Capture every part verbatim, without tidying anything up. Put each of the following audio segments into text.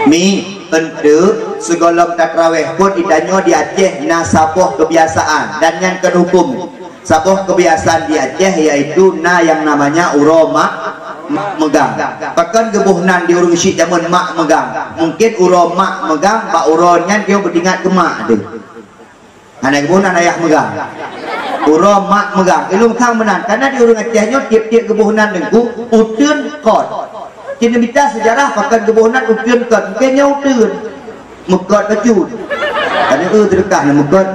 Mi, enteuk, sigohlom tatrawéh phon, itanyoe di Aceh na saboh keubiasaan, dan nyan kon huköm. Saboh keubiasaan di Aceh, yaitu na nyang namanya uroe mak, mak meugang. Pakon geuboh nan di ureuëng syik jameun mak meugang? Mungken uroe mak meugang, bak uroe nyan nyoe beutingat keu mak teuh. Hana geuboh nan ayah meugang. Uroe mak meugang. Ilong sang meunan. Karena di ureuëng Aceh nyoe tiep-tiep geuboh nan Teungku, uteuen kot. Cit neumita seujarah pakon geuboh nan uteuen kot. Mungken nyoe uteuen. Meukot bacut. Karena eu teudeukah na meukot.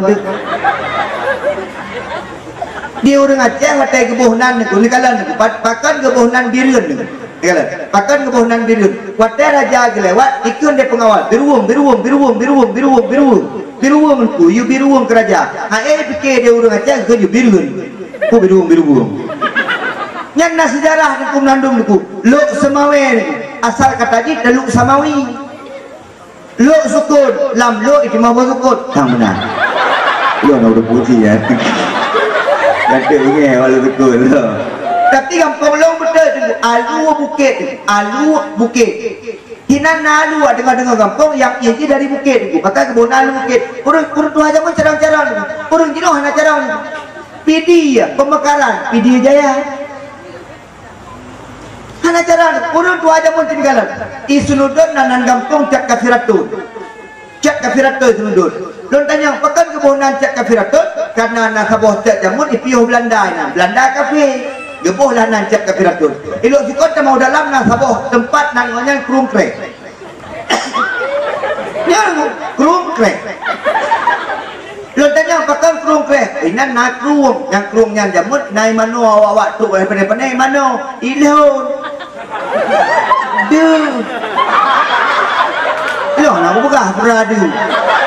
Di ureuëng Aceh watée geuboh nan Teungku, neukalon Teungku, pat-, pakon geuboh nan bireuen Teungku. Neukalon, pakon geuboh nan bireuen. Watée raja geulewat, ikheun lé peungawal, "Biruweueng, biruweueng, biruweueng." Biruweueng Teungku, yue biruweueng keu raja. Hana pike di ureuëng Aceh keu yue bireuen. Ku biruweueng, biruweueng. Nyan na seujarah Teungku meunandum Teungku. Lok Seumawe Teungku. Asal kata jih Teluk Samawi. Lok sukon, lam lok iteumah boh sukon. Sang meunan. Lôn udah puji ya. Kata ingat walau sukon. Tapi gampông lôn beutôi Teungku. Alu bukét, alu bukét. Hinan na alu deungoe-deungoe gampông nyang ie jih dari bukét Teungku. Maka geuboh nan alu bukét. Ureuëng, ureuëng tuha jameun carông-carông Teungku. Ureuëng jinoe hana carông. Pidie, Pemekaran, Pidie Jaya. Hana carông, ureuëng tuha jameun tinggalan. Di Seunudon na nan gampông Cot Kafiratun. Cot Kafiratun Seunudon. Lôn tanyong, pakon geuboh nan Cot Kafiratun? Karena na saboh cot jameun ipiôh Beulanda inan. Beulanda kafé. Geuboh lah nan Cot Kafiratun. Ilok sikot tamah u dalam na saboh teumpat nan ngon nyan Krueng Kreh. Nyan Krueng Kreh. Lôn tanyong, pakon Krueng Kreh? Inan na krueng. Nyang krueng nyan jameun na imanoe awak-awak trok dari pané-pané imanoe. Ilôn. Deuh. Ilôn na kupeugah peuradu.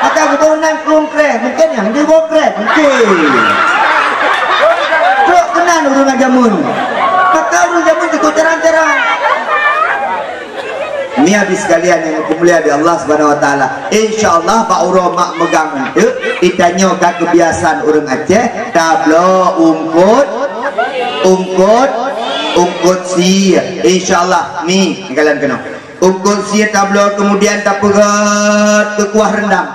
Maka geuboh nan Krueng Kreh. Mungken nyang deuh boh kreh. Mungken. Trok keunan ureuëng jameun. Maka ureuëng jameun jikôt carông-carông. Ni habis sekalian nyang dipeumulia di Allah Subhanahu Wa Taala. Insya Allah bak uroe mak meugang enteuk, itanyoe ka keubiasaan ureuëng Aceh tabloe ungkot, ungkot, ungkot sie. Insya Allah ni, ni kalian keunoe. Ungkot sie tabloe kemudian tapeugét keu kuah rendang.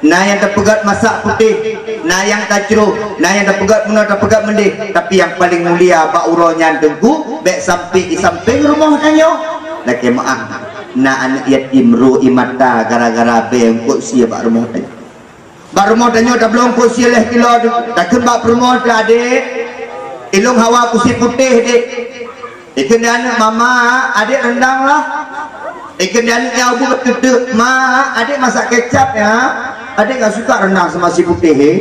Na nyang tapeugét masak putéh, na nyang tacroh, na nyang tapeugét meunoe tapeugét meudéh, tapi nyang paleng mulia bak uroe nyan Teungku, bék sampai di sampéng rumoh tanyoe. Lakée meuáh, na aneuëk yatim ro ie mata gara-gara bée ungkot sie bak rumoh tanyoe. Bak rumoh tanyoe tabloe ungkot sie lhée kilo, takheun bak peurumoh teuh, "Adék, ilôn hawa kusi putéh, Dék." Ikheun di aneuëk, "Mama, adék rendang lah." Ikheun di aneuëk nyang ubeut teuteuek, "Ma, adék masak kecap ya. Adék nggak suka rendang sama si putéh, eh.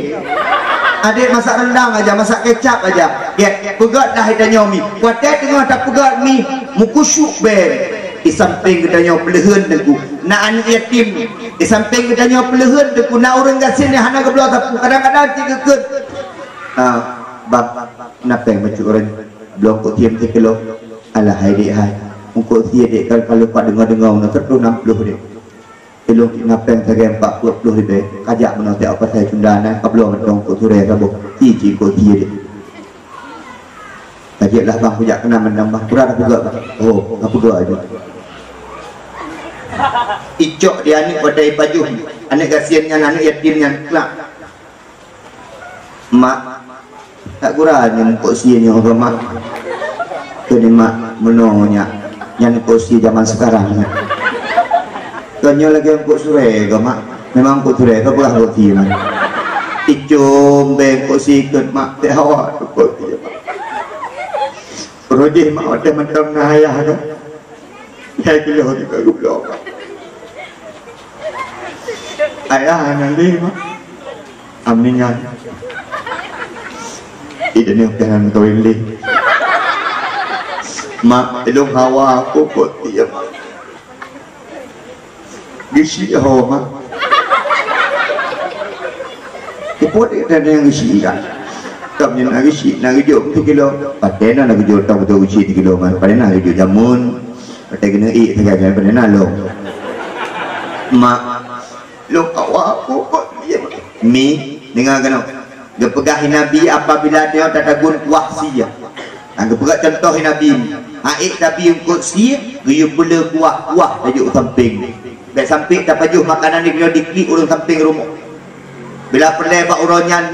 Adék masak rendang aja, masak kecap aja." Ya, peugét dah itanyoe mi. Watée teungoh tapeugét mi, meukusyuk bée. Di sampéng geutanyoe peuleuheun Teungku, na aneuëk yatim. Di sampéng geutanyoe peuleuheun Teungku, na ureuëng gasien nyang hana geubloe sapeue. Kadang-kadang cit geukheun, "Ah, Bang, na péng bacut ureuëng?" Bloe ungkot sie sikilo. "Alah hai Dék hai. Ungkot sie Dék, kalau, kalau pat deungoe-deungoe meunoe sireutoh nam ploh Dék. Ilôn na péng sagai empat ploh ribée. Kajak meunoe tiep pasai Sunda na, kabloe mantong ungkot surée saboh. Ci, ci ungkot sie Dék." "Kajak lah Bang, kujak keunan mantong Bang. Kurang peugah Bang." "Oh, ka peugah aja." Icok di aneuëk watée ipajoh. Aneuëk gasien nyan, aneuëk yatim nyan, klak. "Mak, tak gura nyoe ungkot sie nyoe keu Mak." Kheun di mak, "Meunoe nyak, nyan ungkot sie zaman sekarang nyak." "Keu nyoe lagée ungkot surée keu Mak." "Memang ungkot surée keu, peugah ungkot sie nyan." Icom bée ungkot sie keu mak, teuh hawa ungkot sie mak. Roh jih mak watée mantong na ayah keu. Hai keuloe juga geubloe. Ayah hana lé, Mak. Am ninggai. Ideh nyoe pian kawin lé. Mak, ilôn hawa aku kot dia, Mak. Geusyik ho, Mak. Keupeue dia nyang geusyik kan? Tom nyan na geusyik, na geujok sikilo. Patéh na, na geujok tom, geujok geusyik sikilo, Mak. Patéh na geujok jameun. Watée keuneuk ék sagai nyan, pane na lôn. Mak, lôn awak aku kok, mi, deungoe keunoe. Geupeugah Nabi, apabila nyoe tatagun kuah sie. Nyang geupeugah contoh Nabi, ha ék tabi ungkot sie, geuyue peuleueh kuah, kuah tajok sampéng. Sampék tapajoh makanan di keunoe diklik ureuëng sampéng rumoh. Bila peureulée bak uroe nyan,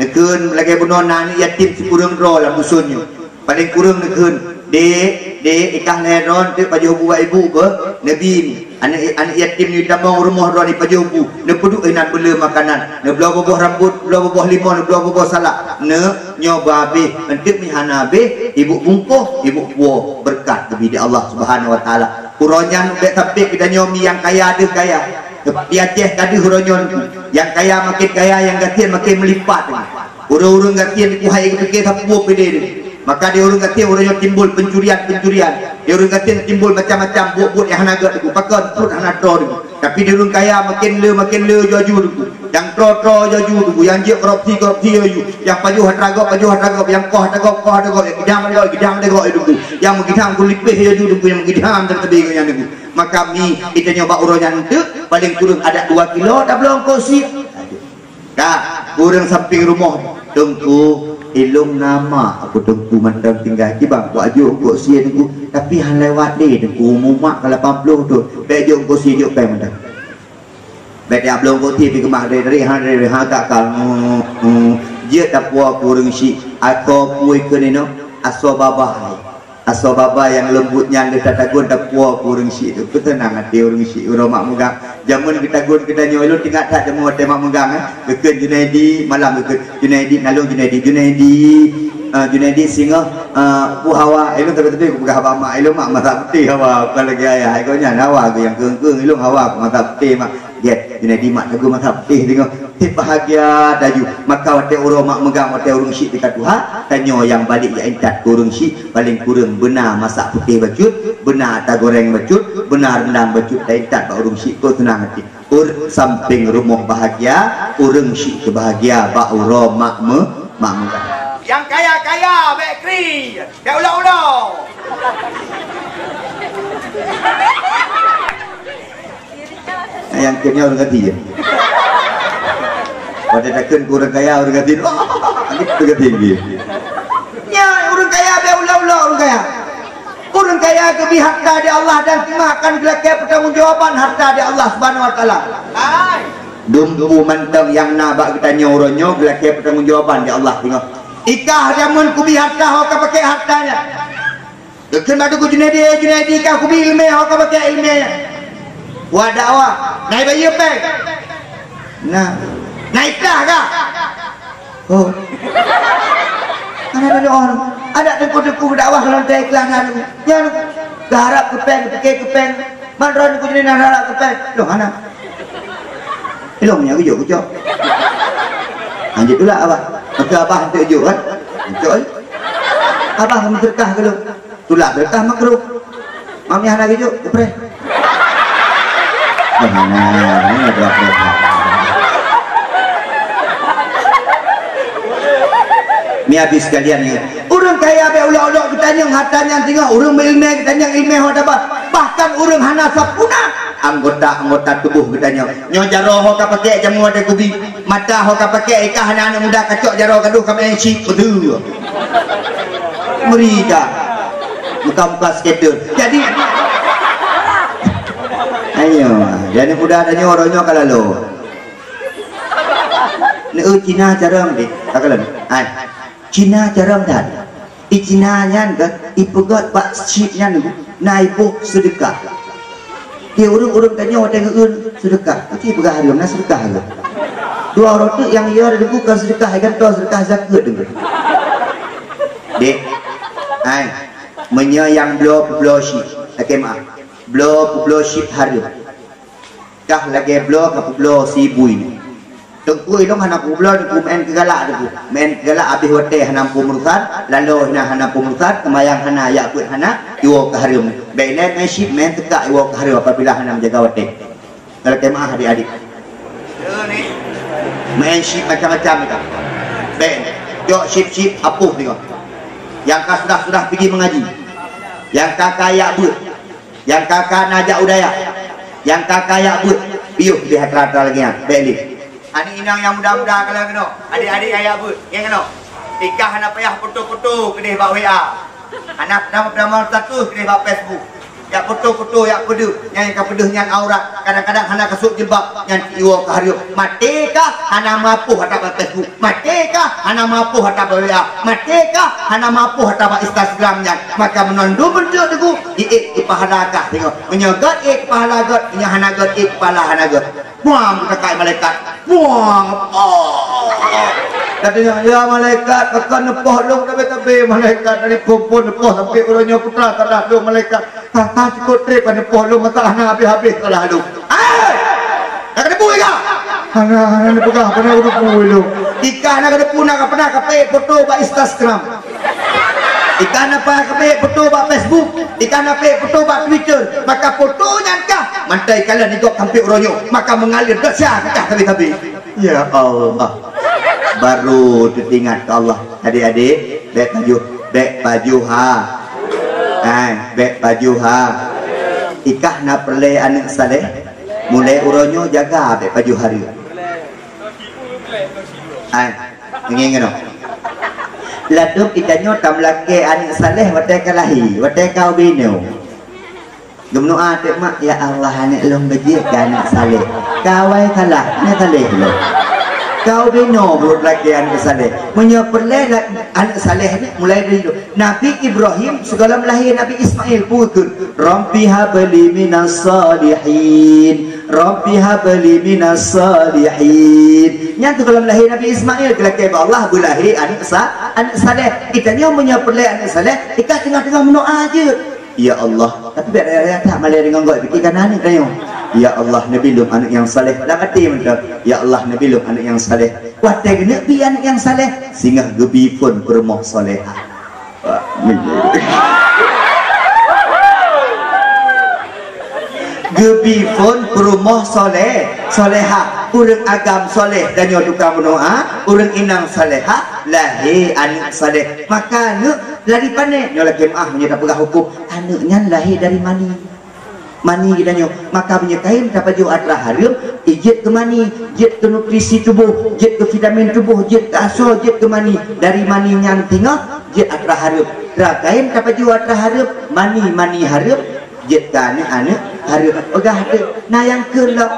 neukheun lagée bunoe na aneuëk yatim sikureueng droe lam dusun nyoe. Paleng kureueng neukheun, "Dek, dek, ikah lhée droe eunteuk pajoh bu bak ibu beuh, neubi ni. Aneuëk, aneuëk yatim ni tamong rumoh droe ni pajoh bu, neupeuduek inan beule makanan, neubloe buboh rambot, neubloe buboh limong, neubloe buboh salak. Neuk, nyoe beu habéh, eunteuk mi hana habéh, ibu bungkôh, ibu puwoe, beureukat geubi di Allah Subhanahu Wa Taala." Uroe nyan bék sampék geutanyoe mi nyang kaya deuh kaya. Di Aceh ka deuh uroe nyoe, nyang kaya makin kaya, nyang gasien makin meulipat. Ureuëng-ureuëng gasien ku hai geupike sapeue pidée deuh. Maka di ureuëng gasien uroe nyoe timbul pencurian-pencurian. Di ureuëng gasien timbul macam-macam buet-buet nyang hana gét deuh. Pakon pun hana troh deuh. Tapi di ureuëng kaya makin le, makin le jaju deuh. Nyang troh-troh jaju deuh. Nyang jeuet korupsi-korupsi jaju. Nyang pajoh atra gob, pajoh atra gob. Nyang koh atra gob, koh atra gob. Nyang geudang atra gob, geudang atra gob deuh. Nyang meugeudang kulipéh jaju deuh. Nyang meugeudang teuteubé nyan deuh. Maka mi, geutanyoe bak uroe nyan eunteuk, paleng kureueng adak dua kilo, tabloe eungkôt sie. Ka, ureuëng sampéng rumoh, "Teungku, ilong na mak aku Teungku mantong tinggai, kiban ku ajoh eungkôt sie Teungku, tapi han lewat lé Teungku, umu mak ka lapan ploh thon, bék jok eungkôt sie jok péng mantong." Bék jak bloe eungkôt sie pih keumah dari-dari, ha, dari-dari, ha, tak kal, hmm, hmm. Jeuet tapuwoe ku ureuëng syiek, atau pui keu nino, asoe babah. Asoe babah nyang leumbot nyan lé tatagun tapuwoe ku ureuëng syiek tu. Peuteunang até ureuëng syiek uroe mak meugang. Jameun geutagun geutanyoe, ilôn teuingat that jameun watée mak meugang, eh. Geukheun Junaidi, malam geukheun, "Junaidi, nalong Junaidi, Junaidi, eh, Junaidi singoh, eh, peue hawa." Ilôn tapi-tapi kupeugah bak mak, "Ilôn mak masa putéh hawa, bukan lagée ayah." Hai gobnyan hawa geuh nyang keueng-keueng, ilôn hawa ku masa putéh mak. Gét, Junaidi mak teugeuh masa putéh singoh. Teubahagia laju. Maka watée uroe mak meugang, watée ureuëng syiek teuka tuha, tanyoe nyang balek jak intat keu ureuëng syiek, paleng kureueng beuna masak putéh bacut, beuna ata goreng bacut, beuna reundang bacut, taintat bak ureuëng syiek, kok seunang até. Ureuëng sampéng rumoh bahagia, ureuëng syiek teubahagia bak uroe mak me-, mak meugang. Nyang kaya-kaya bék kri, bék ulo-ulo. Nyang keu nyoe ureuëng gati je. Pada takheun keu ureuëng kaya, ureuëng gati. Ureuëng gati lagi. Nyan ureuëng kaya bék ulo-ulo ureuëng kaya. Ureuëng kaya geubri harta di Allah dan teuma akan geulakée peutanggungjawaban harta di Allah Subhanahu Wa Taala. Dumpu mantong nyang na bak geutanyoe uroe nyoe geulakée peutanggungjawaban di Allah singoh. Ikah jameun kubri harta ho kapakée harta nyan. Geukheun bak Teungku Junaidi, "Junaidi, kah kubi iéleumé ho kapakée iéleumé nyan." Wah dakwah, na ibayeue péng? Na. Na ikah kah? Oh. Hana teudoa. Adak teungku-teungku dakwah lom teu ikah na. Nyan geuharab keu péng, geupike keu péng. Man droe Teungku Junaidi na harab keu péng. Loh, hana. Ilong nyan geujok, geujok. Lanjut tulak abah. Maka abah hantu jok kan? Jok. Abah meuseudeukah keu lôn. Tulak seudeukah makruh. Mami hana geujok, kupreh. Hana, hana, hana. Ni habis sekalian ni. Ureuëng kaya bék ulok-ulok geutanyong harta nyan singoh, ureuëng meuiéleumé geutanyong iéleumé ho taba. Bahkan ureuëng hana sapeue na anggota-anggota tuboh geutanyong. Nyoe jaroe ho kapakée jameun watée kubi, mata ho kapakée ikah hana aneuk muda kacok jaroe gadoh ka meuén chip beutôi. Meuri ka. Muka-muka skater. Jadi, ayo, jadi muda tanyoe uroe nyoe ka lalo. Neu Cina carông deh, ka kalon. Hai. Cina carông that. Di Cina nyan kan, ipeugét bak chip nyan na iboh seudeukah. Di ureuëng-ureuëng tanyoe watée geueun seudeukah, pasti peugah hareuem na seudeukah hareuem. Dua uroe teuk nyang yo deuku kon seudeukah, gantoe seudeukah zakeuet deuku. Dek, hai, meunyoe nyang bloe peubloe chip, lakée meuáh, bloe peubloe chip hareuem. Kah lagée bloe ka peubloe si bui nyoe. Teungku ilong hana peubloe, teungku meuén keu galak teungku. Meuén keu galak habéh watée hana peumeurusan, lalo hina hana peumeurusan, seumayang hana, jak beuet hana, iwoe keu hareuem. Bék ilée meuén chip, meuén teuka iwoe keu hareuem apabila hana meujaga watée. Lakée meuáh adik-adik. Meuén chip macam-macam ka. Bék, jok chip-chip apoh singoh. Nyang ka sudah-sudah pigi meungaji. Nyang ka-ka jak beuet. Nyang ka-ka na jak u dayah, nyang ka-ka jak beuet, piôh deh atra-atra lagée nyan, bék lé. Aneuk inong nyang muda-muda ka lheueh keunoe, adik-adik nyang jak beuet, nyang keunoe. Ikah hana payah foto-foto keudeh bak W A. Hana peutamong-tamong status keudeh bak Facebook. Jak foto-foto, jak peudeuh, nyang ka peudeuh nyan aurat. Kadang-kadang hana kasôk jilbab, nyan iwoe keu hareuem. Maté kah hana meuapoh ata bak Facebook. Maté kah hana meuapoh ata bak W A. Maté kah hana meuapoh ata bak Instagram nyan. Maka meunan dum beuntuk teungku, iék keu pahala kah singoh. Meunyoe gét iék keu pahala gét, meunyoe hana gét iék keu pahala hana gét. Buang keukai malaikat. Buang. Oh. Katanya, "Ya malaikat, kakak neupoh lôn tabe-tabe malaikat dari pumpun neupoh sampai uroe nyoe putra tadah lôn malaikat. Kakak cukup trép neupoh lôn masa hana habéh-habéh salah lôn." Hai! Nak kena bui kah? Hana, hana neupeugah, hana kena bui lôn. Ikah nak kena bui, nak pernah kapék foto bak Instagram. Ikah na payah kapék foto bak Facebook, ikah na pék foto bak Twitter, maka foto nyan kah mantai kalon igop sampai uroe nyoe, maka mengalir dosa kah sabe-sabe. Ya Allah, baru teuingat keu Allah. Adik-adik, bèk pajoh, bèk pajoh ha. Hai, bèk pajoh ha. Ikah na peureulèe aneuk saleh, mulai uroe nyoe jaga bèk pajoh hareuem. Ai, ngieng keunoe. Ladôm geutanyoe tameulakèe aneuk saleh watèe ka lahé, watèe ka ubé inoe. Geumeudoa teuk mak, "Ya Allah, aneuk lôn beujeuet keu aneuk saleh." Ka awai salah, aneuk saleh lôn. Ka ubé inoe baru lakèe aneuk saleh. Meunyoe peureulèe la-, aneuk saleh nyoe mulai dari dulu. Nabi Ibrahim sigohlom lahé Nabi Ismail, peue geukheun, "Rabbi habli minas shalihin." "Rabbi habli minas shalihin." Nyan sigohlom lahé Nabi Ismail, geulakèe bak Allah beulahé aneuk sa-, aneuk saleh. Geutanyoe meunyoe peureulèe aneuk saleh, ikah teungoh-teungoh meudoa jeuet. Ya Allah, tapi bèk raya-raya that malèe deungon gob, pike kana aneuk tanyoe. Ya Allah, neubi lôn aneuk nyang saleh. Lam até mantong, ya Allah, neubi lôn aneuk nyang saleh. Watèe geuneuk bi aneuk nyang saleh, singoh geubi phôn peurumoh salehah. Geubi phôn peurumoh saleh, salehah, ureueng agam saleh, tanyoe tukang meudoa, ureueng inong salehah, lahé aneuk saleh. Maka aneuk lari pané, nyoe lakèe meu'ah meunyoe tapeugah hukôm, aneuk nyan lahé dari mani. Mani geutanyoe, maka meunyoe kayém tapajoh atra hareuem, ijeuet keu mani, jeuet keu nutrisi tuboh, jeuet keu vitamin tuboh, jeuet keu asoe, jeuet keu mani. Dari mani nyan singoh jeuet atra hareuem. Tra kayém tapajoh atra hareuem, mani, mani hareuem, jeuet keu aneuk-aneuk hareuem. Peugah teuk, na nyang kheun lom.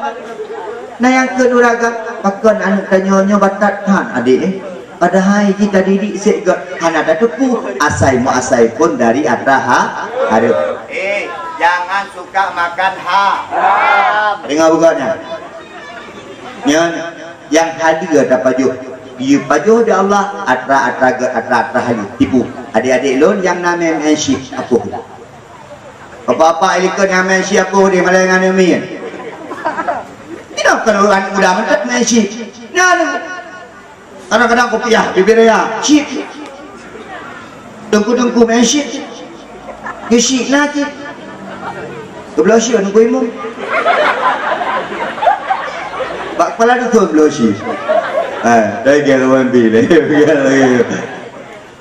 Na nyang kheun ureueng agam, pakon aneuk tanyoe nyoe batat that adék, eh? Padahai jih tadidik sép gét hana tateupeue asai meuasai phôn dari atra ha-, hareuem. Eh, jangan suka makan ha-, haram. Deungö beugöt nyan. Nyan, nyang hadeue tapajoh. Geupajoh di Allah atra-atra gét, atra-atra haleue. Tipu. Adék-adék lôn nyang na meu'en syik apoh. Bapak-bapak likot nyang meu'en syik apoh di malèe ngon aneuk miet. Tidak perlu aneuk muda mantap meu'en syik. Nyan. Kadang-kadang kupiah bibir raya, syik. Teungku-teungku meu'en syik. Geusyik na cit. Geubloe syik teungku imum. Bak kepala dusun bloe syik. Eh, lagèe lôn bi lé.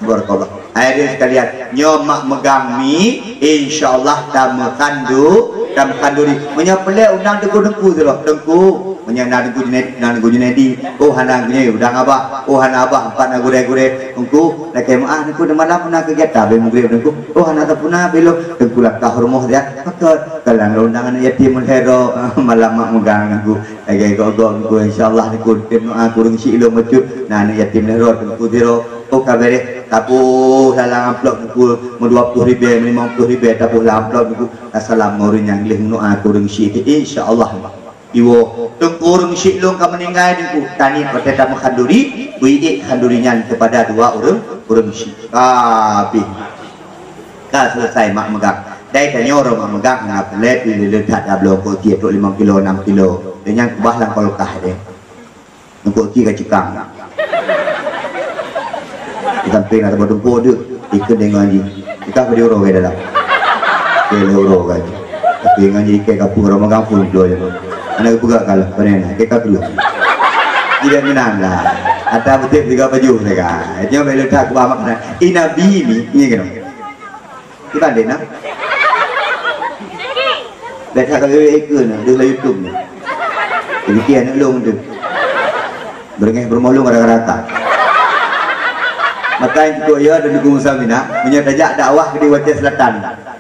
Barakallah. Hadirin sekalian, nyoe mak meugang mi, insya Allah tameukandu-, tameukanduri. Meunyoe peureulèe undang teungku-teungku sidroe, teungku, meunyoe na teungku Junaidi, na teungku Junaidi, oh hana Junaidi, undang abah, oh hana abah, empat na gurèe-gurèe, teungku, lakèe meu'ah teungku, di malam na keugiatan, bèk meugreb teungku, oh hana tapuna, bèk lôn, teungku lakah rumoh dia, pakon, kalon undang aneuk yatim meulhèe droe, malam mak meugang teungku, lagèe gok-gok teungku, insya Allah teungku, tem doa kureueng syik lôn bacut, na aneuk yatim meulhèe droe, teungku sidroe, Oh ka bèrèh, taboh lam amplop teungku, meudua ploh ribèe, meulimong ploh ribèe, taboh lam amplop teungku, tasalam ngon ureueng nyang gleh meudoa keu ureueng syik, insya Allah. Iwoe, teungku ureueng syik lôn ka meuninggai teungku, taniet watèe tameukhanduri, beuiék khanduri nyan keupada dua ureueng, ureueng syik. Ka habéh. Ka seuleusai mak meugang. Dai tanyoe uroe mak meugang hana peureulèe pih lé-lé that tabloe keu sie trok limong kilo, nam kilo. Lé nyan keubah lam kulkas deh. Teungku Ki ka cukang. Di sampéng na teumpat teungku deuek, ikeu deungon jih. Ikah ka diuroe ke dalam. Ke lheueh uroe ka jih. Tapi ngon jih ke kapung rama gampông dua je. Aneuk peugah kalah, panen, ke ka keuluh. Tidak menang lah. Ata beutép tiga baju mereka. Nyoe bèk leutak kubah mak kena. Inabi ni, ni kena. Kiban deh na. Bèk that ka wewe ikeu na, deuh lam YouTube na. Jadi kia aneuk lôn tu. Beurangèh peurumoh lôn rata-rata. Maka yang cukup ya dan dukung Musa Mina, meunyoe tajak dakwah ke di Aceh Selatan.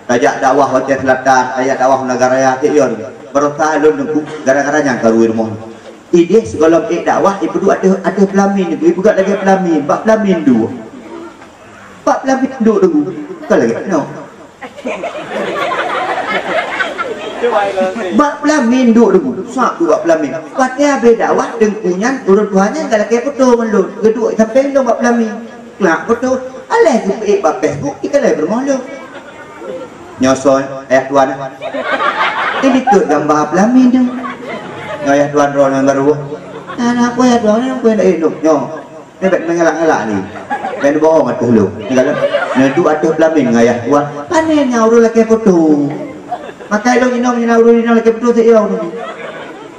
Tajak dakwah Aceh Selatan, tajak dakwah Nagan Raya, cit yo. Barosa lôn Teungku, gara-gara nyan ka rui rumoh. Idéh sigohlom ék dakwah, ipeuduek ateueh, ateueh peulamin, ipeugöt lagèe peulamin, bak peulamin duek. Bak peulamin duek Teungku, bukan lagèe nyoe. Bak peulamin duek Teungku, sab duek bak peulamin. Watèe habéh dakwah, Teungku nyan, ureueng tuha nyan ka lakèe foto ngon lôn, geuduek sampéng lôn bak peulamin. Klak foto, alah geupeuék bak Facebook, ikalon peurumoh lôn. Nyoe soe, ayah tuan. Ini keu gamba peulamin tu. Nyoe ayah tuan droeneuh baru. Nah, nah, aku ayah tuan, aku nak hidup. Nyoe. Nyoe bèk mengelak-ngelak ni. Bèk bohong ateueh lôn. Ni kalau nyoe tu ateueh peulamin ngon ayah tuan. Pané nyan ureueng lakèe foto. Makai lôn inong, inong ureueng inong lakèe foto, siat yo.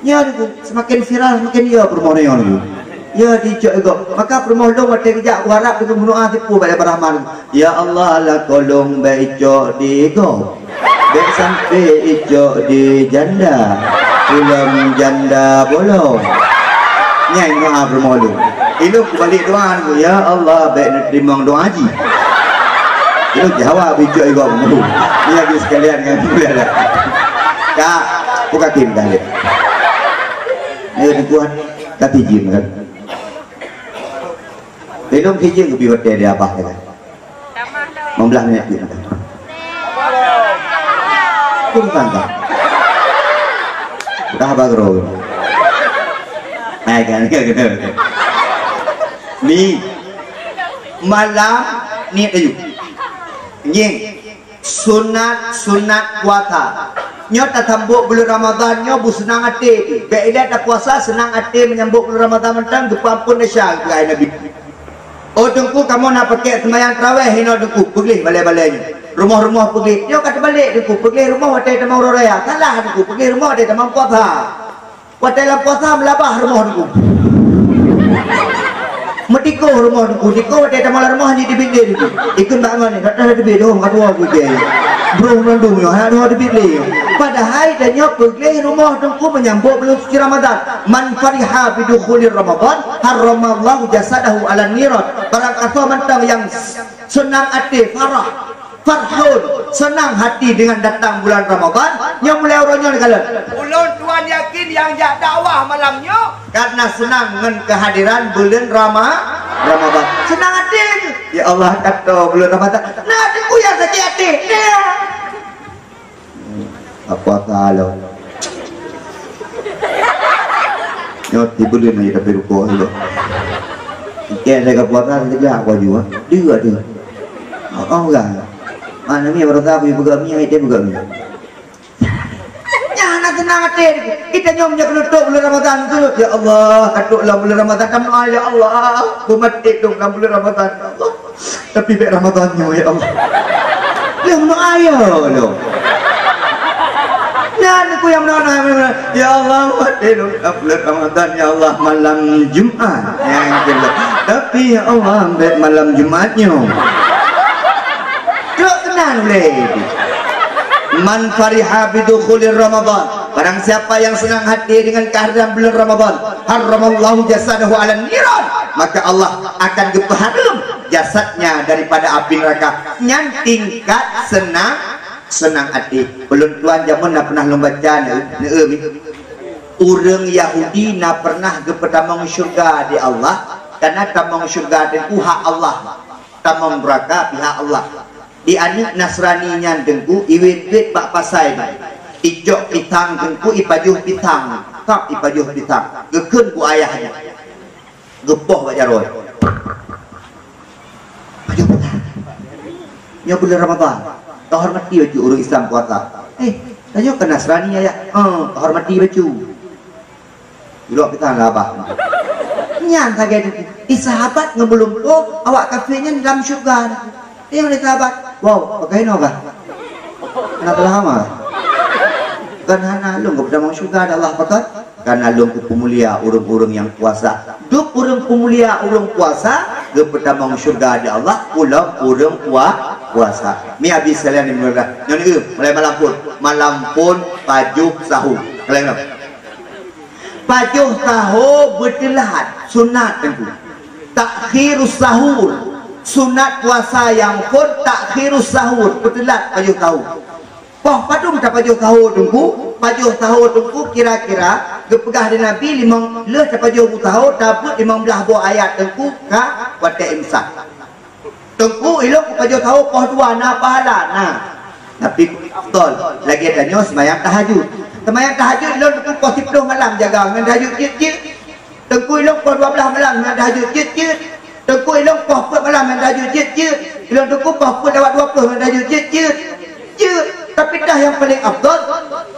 Nyoe Teungku, seumaken viral, seumaken yo peurumoh nyoe Teungku. Yo dicok igob. Maka peurumoh lôn watèe geujak, kuharap Teungku meudoa sipu bak Rahman. Ya Allah, lakoe lôn bèk icok di igob. Bèk sampoe icok di janda. Ulôn janda bolong. Nyan doa peurumoh lôn. Ilôn kubalek doa Teungku, ya Allah, bèk neuteurimong doa jih. Ilôn jaweueb icok igob Teungku. Nyan jih sekalian ngon ulôn. Ka, buka tim dah. Ayo Teungku, ka tijin kan. Ilôn tijin keu pi watèe di abah kan. Lima belas minit pih. Pun tangga. Udah bagroe. Hai kan, kan, kan. Ni malam ni ayu. Nyi sunat, sunat puasa. Nyoe tasambot buleuen Ramadhan nyoe beuseunang até. Bèk ilèe tapuasa seunang até menyambot buleuen Ramadhan mantong geupeuampon desya keu Nabi. Oh Teungku, kamoe na pakèk seumayang tarawèh inoe Teungku, peugleh balèe-balèe nyoe. Rumoh-rumoh peugleh. Nyoe ka teubalek Teungku, peugleh rumoh watèe tamong uroe raya. Salah Teungku, peugleh rumoh watèe tamong puasa. Watèe lam puasa meulabah rumoh Teungku. Meutikoh rumoh Teungku, tikoh watèe tamong lam rumoh hana teubiet lé Teungku. Ikheun bak ngon ni, dak teubiet dong ka tuwoe Teungku. Brôh meurandum nyoe, hana tuwoe teubiet lé. Padahai tanyoe peugleh rumoh Teungku menyambot buleuen suci Ramadhan. Man fariha bidukhulir Ramadhan, harramallahu jasadahu 'alan niran. Barang gasoe mantong nyang seunang até, farah, farhun, seunang hati dengan datang bulan Ramadhan, nyoe mulai uroe nyoe dikalon. Ulôn tuan yakin nyang jak dakwah malam nyoe karena seunang ngon kehadiran buleuen Rama-, Ramadhan. Seunang até. Ya Allah, ka toe buleuen Ramadhan. Nah, Teungku nyang sakét até. Ya. Apa salah? Nyoe tibeulun aja tapi rukoh tu. Ikan saya ka puasa sejak aku aju, ah. Dia tu. Oh, oh, kan. Mana ni berusaha pergi pegang minyak, dia pegang minyak. Nyan hana seunang até. Kita nyoe meunyoe keuneuk trok bulan Ramadhan tu, ya Allah, ka trok lam bulan Ramadhan, kamoe, ya Allah, beumaté dong lam bulan Ramadhan, ya Allah. Tapi bèk Ramadhan nyoe, ya Allah. Lheuh meudoa, ya Allah. Nyan ku nyang meudoa, ya Allah, watèe lôn ka buleuen Ramadhan, ya Allah, malam Jumat. Nyang jeulaih. Tapi, ya Allah, bèk malam Jumat nyoe. Trok keunan lé. Man fariha bidukhulir Ramadhan. Barang siapa yang senang hati dengan kehadiran bulan Ramadhan, harramallahu jasadahu 'alan niran. Maka Allah akan geupeuhareuem jasadnya daripada api neraka. Nyan tingkat seunang, seunang até. Ulôn tuan jameun na peunah lôn baca, neu-, neu-, ureueng Yahudi na peunah geupeutamong syeuruga di Allah, karena tamong syeuruga Teungku hak Allah, tamong neuraka pihak Allah. Di aneuk Nasrani nyan Teungku iwét-wét bak pasai nyan. Icok pisang Teungku, ipajoh pisang. Kap ipajoh pisang. Geukheun bu ayah nyan. Geupoh bak jaroe. Pajoh pisang. Nyoe buleuen Ramadhan. Tauhormati bacut ureueng Islam puasa. Eh, tanyoe kan Nasrani, ayah. Eh, tauhormati bacut. Ilok kita lah, bah. Nyan sagai tu. Eh, sahabat ngon meulumpoe, awak kafé nyan lam syeuruga. Eh, oleh sahabat. Wow, pakai no kah? Kenapa lah hama? Bukan hana lôn geupeudamong syeuruga ada Allah pakai. Karena lôn geupeumulia ureueng-ureueng nyang puasa. Dum ureueng peumulia ureueng puasa, geupeudamong syeuruga di Allah, ulôn ureueng pua-, puasa. Mi habis sekalian di meunurah. Nyoe ni, mulai malam phôn. Malam phôn pajoh sahô. Kalian tahu? Pajoh sahô beuteulat, sunat Teungku. Takhirus sahur, Sunat puasa nyang phôn takhirus sahur, peuteulat pajoh sahô. Poh padum tapajoh sahô Teungku? Pajoh sahô Teungku kira-kira geupeugah lé Nabi limong, lheueh tapajoh sahô tabeuet limong blaih boh ayat Teungku ka watèe imsak. Teungku, ilôn kupajoh sahô poh dua na pahala? Na. Tapi afdhol lagèe tanyoe seumayang tahajud. Seumayang tahajud ilôn Teungku poh siplôh malam jaga ngon tahajud jeuet-jeuet. Teungku, ilôn poh dua blaih malam ngon tahajud jeuet-jeuet. Teungku, ilôn poh peuet malam ngon tahajud jeuet-jeuet. Ilôn Teungku poh peuet lewat dua ploh ngon tahajud jeuet-jeuet. Jeuet. Tapi dah nyang paléng afdhol,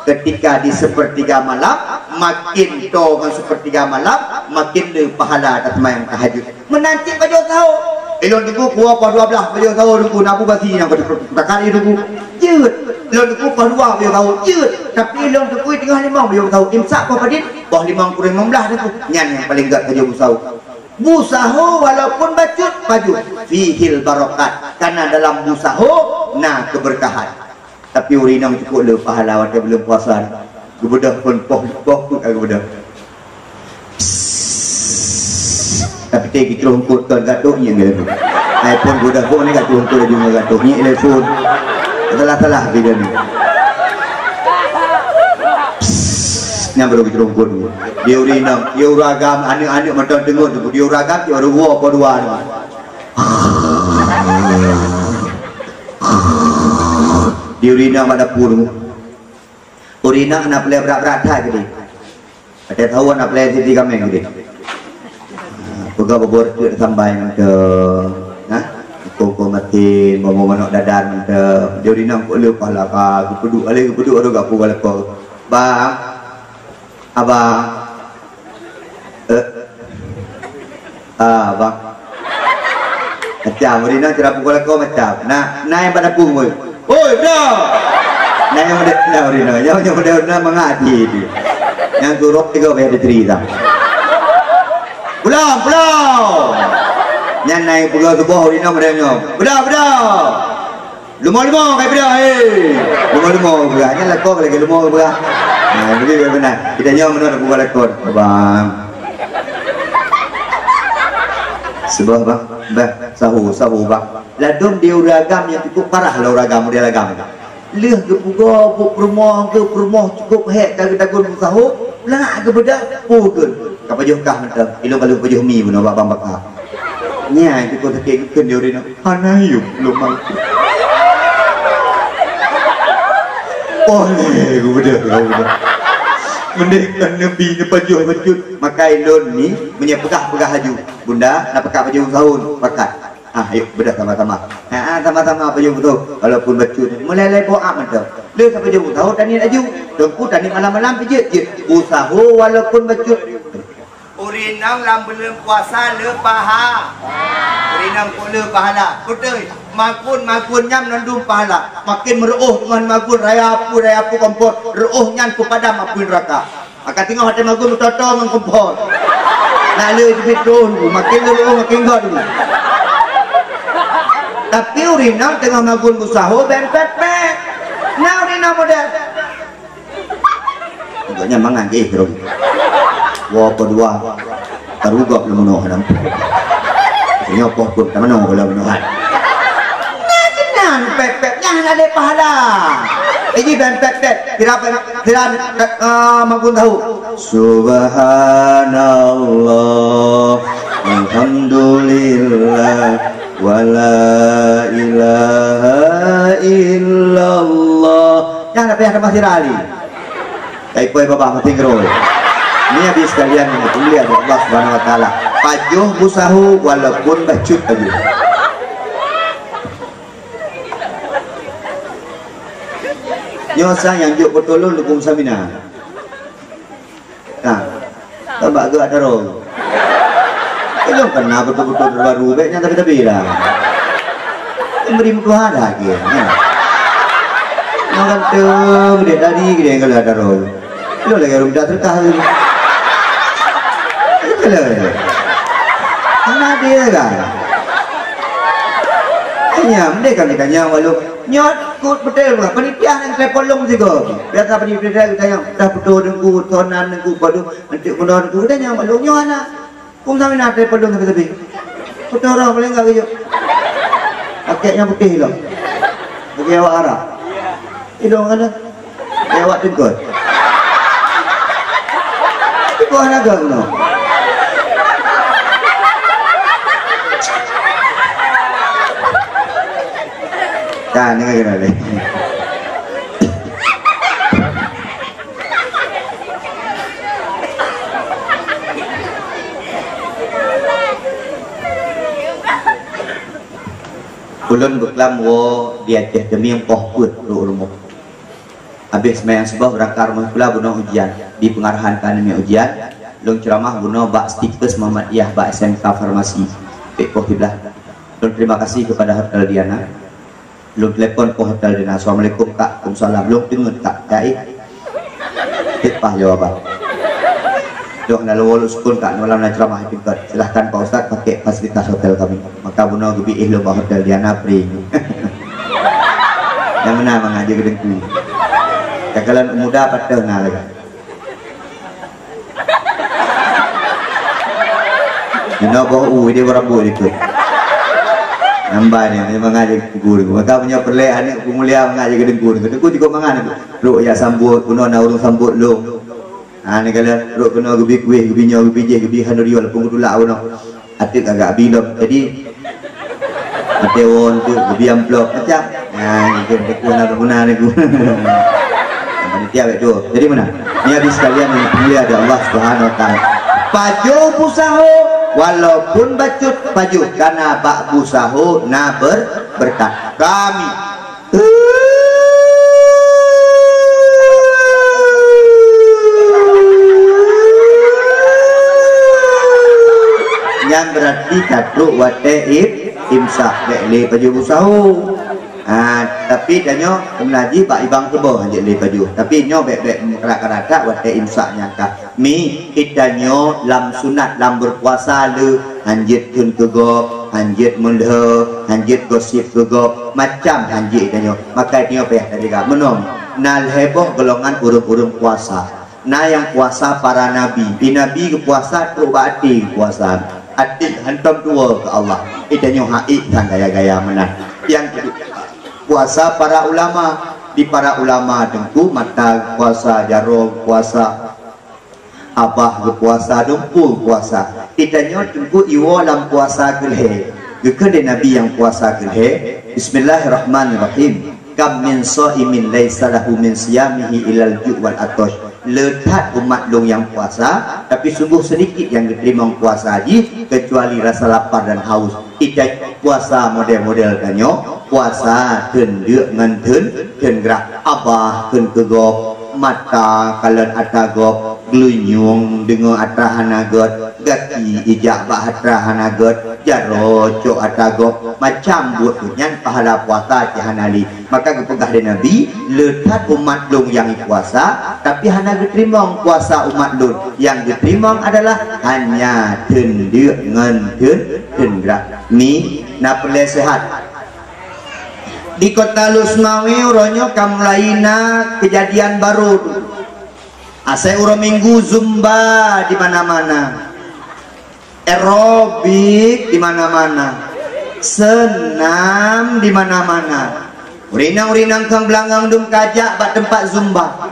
ketika di sepertiga malam, makin toe ngon sepertiga malam, makin le pahala taseumayang tahajud. Meunan cit pajoh sahô. Ilôn Teungku kuwoe poh dua blaih pajoh sahô Teungku, na peue basi nyang ka teupeue takali Teungku. Jeuet. Ilôn Teungku poh dua pajoh sahô. Jeuet. Tapi ilôn Teungku teungoh limong pajoh sahô. Imsak poh padum? Poh limong kureueng limong blaih Teungku. Nyan nyang paléng gèt pajoh sahô. Busahô walaupun bacut, pajoh. Fihil barokat. Karena dalam busahô na keberkahan. Tapi ureueng inong cukôp le pahala watèe buleuen puasa. Geubeudôh phôn poh, poh peuet ka geubeudôh. Tapi teuka geucroh eungkôt kon gadoh nyan lé phôn. Ai phôn geubeudôh phôn ni gadoh eungkôt laju ngon gadoh nyan lé phôn. Salah-salah bida ni. Nyan baru geucroh eungkôt ni. Di ureueng inong, di ureueng agam, aneuk-aneuk mantong deungö tu, di ureueng agam, di ureueng woe po dua ni. Di ureueng inong bak dapu tu. Ureueng inong hana peureulèe brat-brat that keudéh. Watèe sahô hana peureulèe siti kaméng keudéh. Peugah bubur teuk sambai mantong. Nah, kongkong masin, boh manok dadar mantong. Di ureueng inong kok le pahala ka geupeuduek, alèh geupeuduek, aduh, gapu galakon. Bang, abang. Eh. Ah, bang. Macam, ureueng inong cara pukul aku macam. Nah, nah nyang pada pun, woi. Oi, bro. Nah, nyang pada, nah, ureueng inong. Nyang, nyang pada, nah, mangat di, di. Nyang suruh tiga bayar di cerita. Pulang, pulang. Nyang naik pukul subuh, ureueng inong pada nyoe. Beda, beda. Leumo-leumo kai peugah, eh. Leumo-leumo kai peugah. Nyan lakoe lagèe leumo kai peugah. Nah, jadi beuna. Kita nyoe meunan buka lakoe. Bang. Seubah, bang. Bah, sahô, sahô, bang. Ladôm di ureueng agam nyang cukôp parah lah ureueng agam, model agam. Lheueh geupugoe buet peurumoh, geuh peurumoh cukôp hék ka geutagun buet sahô, lagak geubeudôh, peue geun. Ka pajoh kah mantong, ilôn ka lheueh pajoh mi bunoe bak bang baka. Nyan cukôp sakét geukheun di ureueng inong. Hana yum lôn mangkét. Oleh geubeudôh, geubeudôh. Mending kan neubi neupajoh bacut. Maka ilôn ni meunyoe peugah-peugah laju. Bunda, na pakat pajoh sahô? Pakat. Ah, ayo beudôh sama-sama. Ha, sama-sama pajoh sahô. Walaupun bacut. Mulai lé boh am mantong. Lé sapajoh sahô taniet laju. Teungku taniet malam-malam pijeuet jeuet. Busahô walaupun bacut. Ureueng inong lam buleuen puasa le paha. Ureueng inong kok le pahala. Beutôi, magun-magun nyan mandum pahala. Makin meureuôh ngon magun raya pu, raya pu kompor, reuôh nyan peupadam apui neuraka. Maka teungoh watèe magun meutoto ngon kompor. Nak le jeuet troh, makin le reuôh makin gèt. Tapi ureueng inong teungoh magun busahô bèn pèt-pèt. Na ureueng inong model Gobnyan mangat jih lom. Woe keudua, tarugok lom meunoe nang. Nyoe poh pun tamanoe lom meunoe. Nah, keunan pèt-pèt nyan hana lé pahala. Jadi ban pèt-pèt, sira, sira, eh, magun tahu. Subhanallah, alhamdulillah, wa la ilaha illallah. Nyan hana payah tamah sira lé. Taipoi babah maté ngeurôi. Ni habis sekalian yang dimuliakan Allah Subhanahu wa Taala. Pajoh busahô walaupun bacut laju. Nyoe sang nyang jok beutôi lôn dukung Samina. Nah, tambah geuh atra. Ilôn kana beutôi-beutôi terbaru, bèk nyan tapi-tapi lah. Memberi mudahan lagi. Nah. Nyoe kan tu, gede tadi, gede yang kalau ada roh. Lo lagi rumah sedekah tu. Itu lah. Mana dia kan? Hanya, mereka ni kan yang walau nyot kut betul lah. Panitia yang telepon long juga. Biasa panitia kita yang dah betul dengku, tonan dengku, baru nanti benar dengku. Dan yang walau nyot anak. Kum sampai nanti peudong sampai tepi. Beutôi roh paléng enggak geujok. Pakèk nyang putéh ilong. Bagi awak Arab. Ilong ada. Bagi awak teungkot. Teungkot hana geuh keunoe. Ka, deungö keunoe lé. Ulôn beuklam woe di ateueh teumieng poh peuet rot rumoh. Habéh seumayang suboh beurangkat rumoh sikula bunoe ujian. Di peungarahan keuneuk ujian, lôn ceuramah bunoe bak Stikers Muhammadiyah bak S M K Farmasi, Pek Poh Kiblat. Lôn terima kasih kepada Hotel Diana. Lôn telepon keu Hotel Diana. "Assalamualaikum, Kak." "Waalaikumsalam." "Lôn teungeut, Kak." "Jai." Teuk paih jawaban. "Dok na lôn sukon, Kak, malam na ceuramah tingkat. Silahkan Pak Ustaz pakai fasilitas hotel kami." Maka bunoe geubi éh lôn bak Hotel Diana free. Nyang meunan mangat jeuet keu Teungku. Takalon muda patéh na lagèe. Inoe boh u, idéh barambot jikôt. Nambah nyan, mangat jeuet keu guru. Maka meunyoe peureulèe aneuk peumulia mangat jeuet keu Teungku. Teungku jikôt mangat. Trok jak sambot, bunoe na ureueng sambot lôn. Ha, neukalon trok keunoe geubi kueh, geubi nyoe, geubi jéh, geubi khanuriol, peue geutulak bunoe. Até kagak bi lom. Jadi, até woe tu geubi amplop macam. Ha, itu, itu na guna niku. Panitia baik tu. Jadi mana? Ni habis sekalian yang dimuliakan Allah Subhanahu Wa Taala. Pajoh busaho, walaupun bacut pajoh, karena bak busaho na ber-, berkat. Kami Nyan berarti ka trok watèe im-, imsak, bèk lé pajoh busaho. Ha, tapi tanyoe meunajih bak ibang keuboh hanjeuet lé pajoh. Tapi nyoe bèk-bèk meukarat-karat that watèe imsak nyan ka. Mi, geutanyoe lam sunat, lam beupuasa le, hanjeuet kheun keu gob, hanjeuet meulhö, hanjeuet gosip keu gob, macam hanjeuet geutanyoe. Maka tanyoe payah tajaga. Meunoe, na lhèe boh golongan ureueng-ureueng puasa. Na nyang puasa para nabi. Di nabi geupuasa trok bak até geupuasa. Até hantom tuwoe keu Allah. Geutanyoe han ék that gaya-gaya meunan. Nyang keudua, puasa para ulama. Di para ulama teungku, mata puasa, jaroe puasa. Abah geupuasa, dumpeue puasa. Geutanyoe teungku iwoe lam puasa keu lhèe. Geukheun lé Nabi nyang puasa keu lhèe, "Bismillahirrahmanirrahim. Kam min shaimin laisa lahu min siyamihi illal ju' wal 'athas." Le that umat lôn nyang puasa, tapi sunggoh seudikit nyang geuteurimong puasa jih, keucuali rasa lapar dan haus. Geutanyoe puasa model-model tanyoe, puasa theun deuk ngon theun, theun grah. Abah kheun keu gob, mata kalon atra gob, geulinyueng deungoe atra hana gèt, gaki ijak bak atra hana gèt, jaroe cok atra gob, macam buet nyan pahala puasa cit hana lé. Maka geupeugah lé Nabi, "Le that umat lôn nyang puasa, tapi hana geuteurimong puasa umat lôn. Nyang geuteurimong adalah hanya theun deuk ngon theun, theun grah." Mi, na peureulèe seuhat. Di Kota Lhokseumawe uroe nyoe ka mulai na keujadian barô. Asai uroe Minggu zumba di mana-mana. Aerobik di mana-mana. Seunam di mana-mana. Ureueng inong-ureueng inong kheun beulangong dum kajak bak teumpat zumba.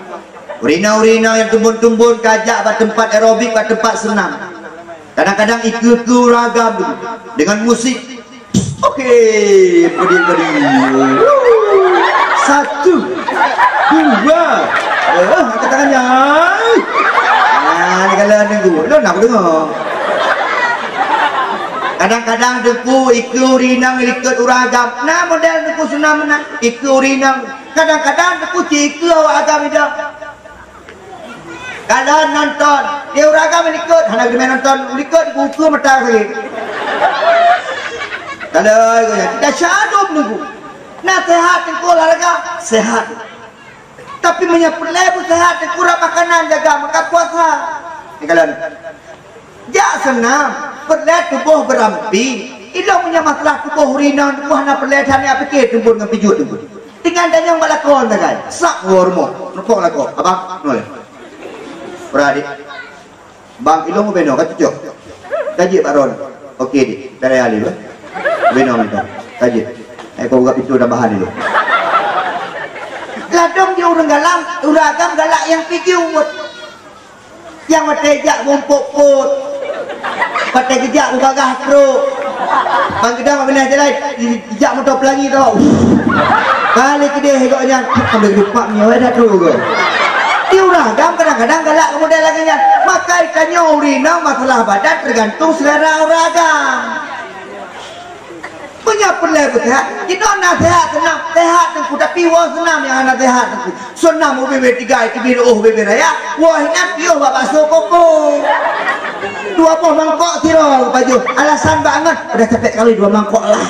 Ureueng inong-ureueng inong nyang tumbon-tumbon kajak bak teumpat aerobik, bak teumpat seunam. Kadang-kadang ikeue-keue ureueng agam dum deungon musik. Oke, pedih, pedih. Satu, dua. Eh, angkat tangannya. Nah, ni kalau nunggu. Lo nak dengar. Kadang-kadang teungku ikeue ureueng inong likot ureueng agam. Nah, model teungku seunam meunan. Ikeue ureueng inong. Kadang-kadang teungku cit ikeue awak agam ida. Kalau nonton, dia ureueng agam likot, hana geumé nonton likot, buku mata sakét. Kalau kita syadum nunggu. Nah, sehat teungku olahraga, sehat. Tapi meunyoe peureulèe pun sehat, teungku rap makanan jaga, maka puasa. Ni kalau ni. Jak seunam, peureulèe tuboh beurampi. Ilong meunyoe masalah tuboh ureueng inong, tuboh hana peureulèe, hana pikir tumbon ngon pijuet tumbon. Tinggai tanyong bak lakoe sagai. Sak woe rumoh, neupok lakoe. Abang, nol. Bra, Dik. Bang, ilong ubé nyoe ka cocok. Ka jeuet bak droeneuh. Oke, Dik. Payah lé, bah. Ubé nyoe mantong. Ka jeuet. Eh, kau buka pintu tambahan dulu. Ladôm di ureueng galam, ureueng agam galak nyang pijuet. Nyang watèe jak mumpuk pot. Watèe geujak mubagah trok. Bang geudong bak binéh jalan, jak moto pelangi tau. Kali keudeh gobnyan, ambil dupak nyoe dah trok ke. Di ureueng agam kadang-kadang galak keu model lagèe nyan. Maka tanyoe ureueng inong masalah badan tergantung selera ureueng agam. Meunyoe peureulèe beuseuhat, jinoe na seuhat seunam, seuhat Teungku, tapi woe seunam nyang hana seuhat Teungku. Seunam ubé-bé tiga, teubiet oh ubé-bé raya, woe inan piôh bak bakso koko. Dua boh mangkok sira pajoh, alasan bak angat, udah capek kali dua mangkok lah.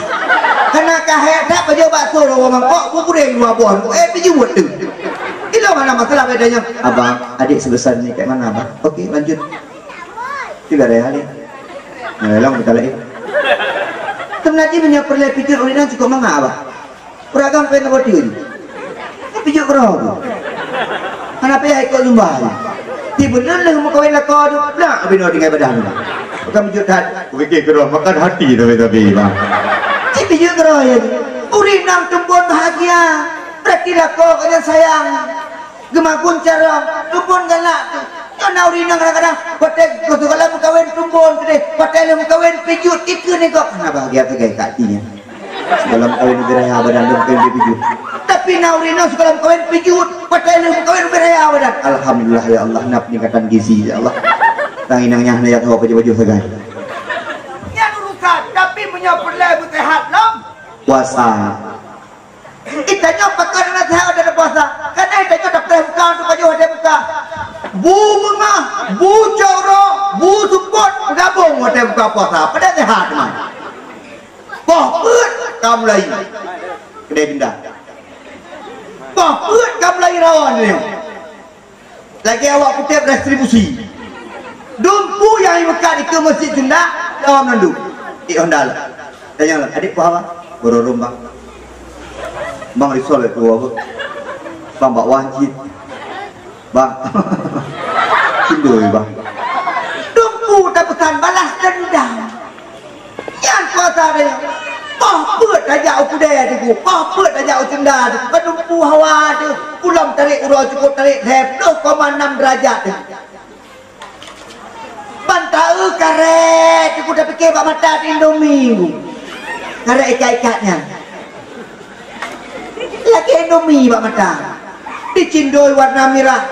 Karena ka hèk that pajoh bakso dua boh mangkok, beuguréng dua boh, eh, pijuet tu. Ilong hana masalah bedanya. Abang, adik sebesar ni kat mana, Abang? Oke, lanjut. Tiga raya ni. Nah, long kita lain. Teuma jih meunyoe peureulèe pijuet ureueng inong cukôp mangat, bah. Ureueng agam pèng taboti. Pijuet keudroe tu. Hana payah ikot zumba tu. Ti beuleuh lheueh meukawen lakoe tu, blah binoe tinggai badan tu. Bukan pijuet that. Kupikir keudroe makan hati tapi-tapi, bah. Ti pijuet keudroe ya. Ureueng inong teumbon bahagia. Berarti lakoe keu nyan sayang. Geumagun carông, teumbon galak tu. Nyoe na ureueng inong kadang-kadang, watèe gohlom meukawen teumbon keudeh, watèe lheueh meukawen pijuet, ikeu nigok. Hana bahagia sagai ka até nyan. Sigohlom meukawen ubé raya badan, lheueh meukawen pijuet. Tapi na ureueng inong sigohlom meukawen pijuet, watèe lheueh meukawen ubé raya badan. Alhamdulillah ya Allah, na peningkatan gizi ya Allah. Tang inong nyan hana jak saboh pajoh-pajoh sagai. Nyan urusan, tapi meunyoe peureulèe beuseuhat lom. Puasa. Geutanyoe pakon hana seuhat watèe tapuasa. Karena geutanyoe tapreh muka untuk pajoh watèe buka. Bu beungah, bu cok uroe, bu seupôt, peugabong watèe buka puasa. Padahai seuhat teuma. Poh peuet ka mulai. Keudè pindah. Poh peuet ka mulai rawan nyoe. Lagèe awak kutem redistribusi. Dumpeue nyang meukat dikeue meuseujid Sunda, lom nandum. Di Honda lah. Tanyong lah, "Adik, peue haba?" "Beururum, Bang." "Bang, risol lé tuwoe, Bang." "Bang, bakwan cit." "Bang." "Cindoi, Bang." Dumpeue tapeusan balas dendam. Nyan kuasa deh. Poh peuet tajak u keudè Teungku, poh peuet tajak u Sunda Teungku, padum pu hawa teuh. Ulôn tarek uroe cukôp tarek lhèe ploh koma nam derajat teuh. Ban taeu karét Teungku, tapike bak mata Indomie Teungku. Karét ikat-ikat nyan. Lagèe Indomie bak mata. Dicindoi warna mirah.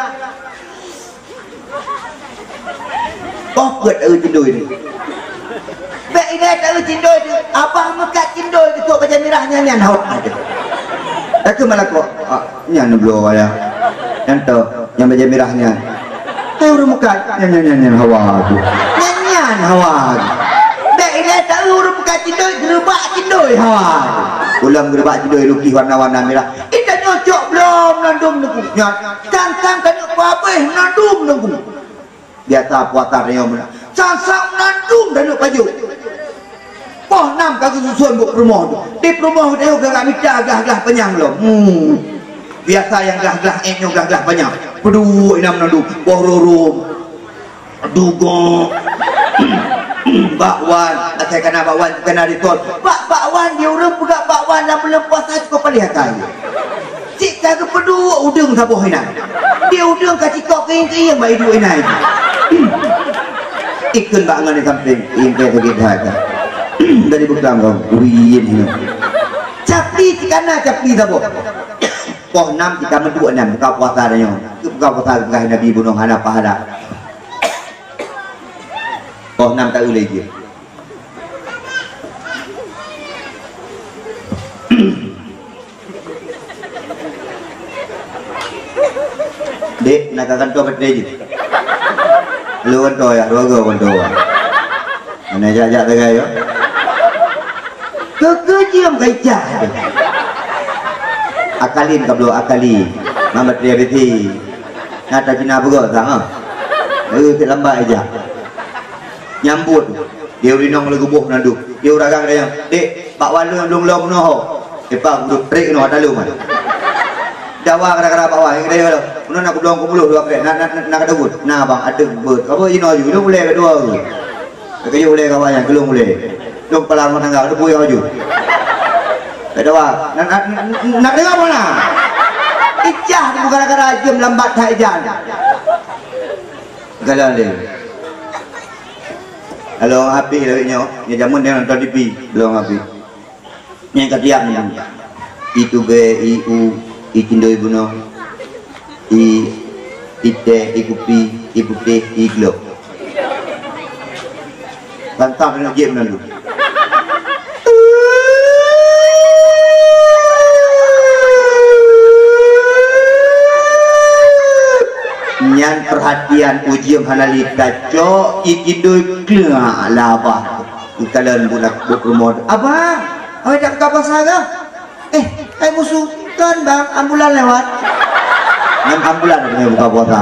Poh peuet taeu cindoi teuh. Bèk ilèe taeu cindoi teuh, abang meukat cindoi teuh, trok bajèe mirah nyan, nyan hawa teuh. Takheun malah kok, ah, nyan bloe ya. Nyan teuh, nyang bajèe mirah nyan. Hai ureueng meukat, nyan, nyan, nyan, nyan hawa teuh. Nyan, nyan hawa teuh. Bèk ilèe taeu ureueng meukat cindoi, geureubak cindoi hawa teuh. Ulôn geureubak cindoi lukih warna-warna mirah. Geutanyoe cok bloe meunandum Teungku. Nyan, sang-sang taneuk peuhabéh meunandum Teungku. Biasa puasa tanyoe meunan. Sang-sang meunandum taneuk pajoh. Poh nam ka geususon buet peurumoh tu. Di peurumoh tanyoe gagah mita glah-glah panyang lom. Hmm. Biasa nyang glah-glah èk nyoe glah-glah panyang. Peuduek inan meunandum. Boh rurum. Dugok. Bakwan, asai kana bakwan, kana risol. Bak bakwan, di ureueng peugah bakwan lam buleuen puasa cukôp paleng akai. Cit ka geupeuduek udeueng saboh inan. Di udeueng ka cikok keuieng-keuieng bak iduek inan. Ikheun bak ngon di sampéng, ieng keu sakét that ka. Dari beuklam kau, uyen nyoe. Capli cit kana capli saboh. Poh nam cit ka meuduek nyan, buka puasa tanyoe. Buka puasa geupeugah Nabi bunoe hana pahala. Poh nam taeu lé jih. Dek, na ka kantô baterai jih. Lu kantô ya, dua go kantô. Mana jak-jak tagai ya? Keukeue jeuem ka ijak. Akalin ka bloe, akali. Mama teuria bisi. Nyata Cina beugok sang, ha? Eh, cit lambat ijak. Nyambut. Di ureueng inong lé geuboh meunandum. Di ureueng agam geutanyoe, "Dek, bakwan lôn lôn lom bunoe ho." Dipat geuduek trek keunoe ata lôn, kan? Dawa gara-gara bakwan, geutanyoe lom. Bunoe na kublong keupuluh dua krek. Na, na, na, na ka daun. Na, bang, ateueh beuet. Apa jinoe aju? Lôn ulèe keudua. Geuyue ulèe kawan nyan, geulong ulèe. Lôn kepala rumah tangga, geuteupeue laju. Ada wak. Nak, nak, nak, nak dengar mana? Ijah tu gara-gara jam lambat that ijah. Galak lé. Lalu habis lawét nyoe, nyoe jameun dia nonton T V, lalu habis. Nyang ka tiap ni. I tubé, i u, i cindoi bunoe, i, i teh, i kupi, i putéh, i glok. Tantang keuneuk jép nan tu. Nyan perhatian ujeuen hana lé tacok, i cindoi kleuk labah. Geukalon bunoe buet rumoh. "Abang, awai dak buka puasa kah?" "Eh, hai musu, kon bang, ambulan lewat." Ngon ambulan tanyoe buka puasa.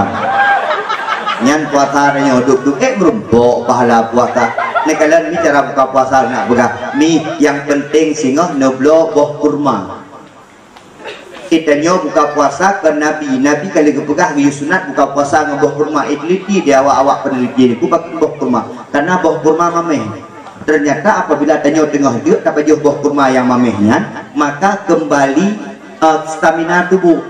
Nyan puasa tanyoe duek-duek, eh, meurumpok pahala puasa. Neukalon mi cara buka puasa nak peugah. Mi, nyang penting singoh neubloe boh kurma. Eh, tanyoe buka puasa kon Nabi. Nabi ka lheueh geupeugah geuyue sunat buka puasa ngon boh kurma. Eh, teliti di awak-awak peneliti niku pakon boh kurma. Karena boh kurma mameh. Ternyata apabila tanyoe teungoh jeuet tapajoh boh kurma nyang mameh nyan, maka kembali, eh, stamina tubuh,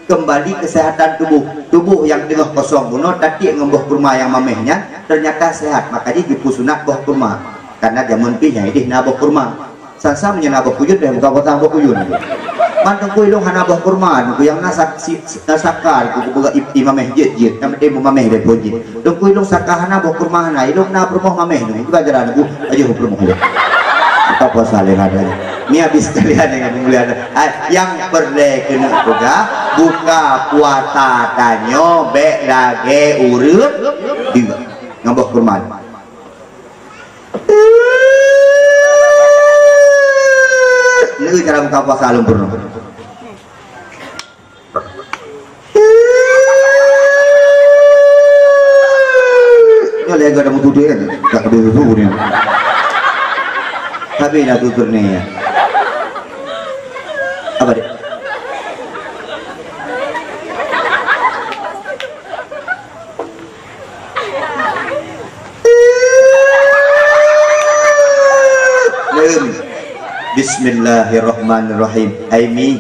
kembali kesehatan tubuh. Tubuh nyang teungoh kosong bunoe tatiek ngon boh kurma nyang mameh nyan, ternyata sehat. Maka jih jipeusunat boh kurma. Karena jameun pih nyang ideh na boh kurma. Sang-sang meunyoe na boh kuyuet deh buka batang boh kuyuet. Man teungku ilong hana boh kurma, teungku nyang na sak-, si-, na saka, teungku buka i-, imameh jeuet-jeuet, nyang penting mameh deh pun jeuet. Teungku ilong saka hana, boh kurma hana, ilong na peurumoh mameh nyoe, buka jalan nyoe, ayoh peurumoh nyoe. Buka puasa lé hana. Ni habis sekalian dengan pemulihan. Ai, nyang peureulée keuneuk peugah, buka puasa tanyoe bék lagée ureuëng deuk ngon boh kurma. Ni cara buka puasa lom peurunoe. Nyoe lé gata meututoe kan? Tak ada susu ni. Habis dah tutur ni. Apa dia? Leum. Bismillahirrahmanirrahim. Ai mi,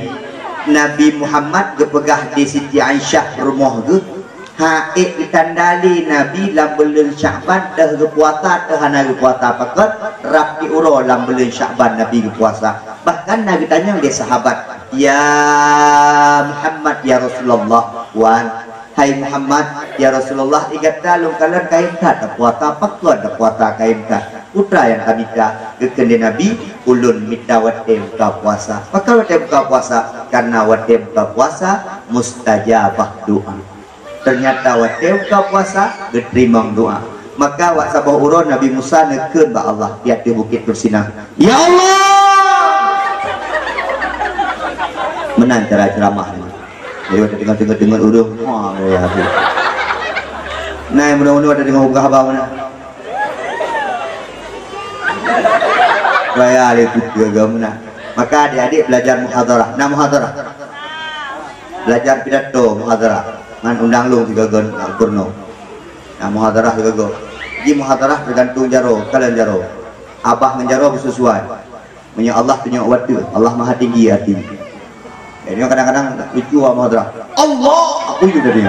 Nabi Muhammad geupeugah di Siti Aisyah rumoh geuh, ha ék geutanda lé Nabi lam buleuen Syakban teuh geupuasa, teuh hana geupuasa pakon, rab di uroe lam buleuen Syakban Nabi geupuasa. Bahkan na geutanyong lé sahabat, "Ya Muhammad, ya Rasulullah, wan, hai Muhammad, ya Rasulullah, i gata lôn kalon kayém that tapuasa, pakon tapuasa kayém that?" Peue nyang kamita? Geukheun lé Nabi, "Ulôn mita watée buka puasa." Pakon watée buka puasa? Karena watée buka puasa mustajabah doa. Ternyata watée buka puasa geuteurimong doa. Maka wak saboh uroe Nabi Musa neukheun bak Allah di ateueh Bukét Tursina, "Ya Allah!" Meunan cara ceuramah nyoe. Jadi watée teungoh-teungoh deungon ureuëng, ha, ya, ya. Nah, mudah-mudahan watée teungoh buka haba meunan. Raya lé kutu agam meunan. Maka adik-adik belajar muhadharah. Nah, muhadharah. Belajar pidato muhadharah ngon undang lôn sigoe-goe gubernur. Nah, muhadharah sigoe-goe. Ji muhadharah teugantung jaroe, kalon jaroe. Abah ngon jaroe beusesuai. Meunyoe Allah tunyok watée, Allah Maha Tinggi arti. Jadi kadang-kadang lucu awak muhadharah. Allah, aku yum tadi.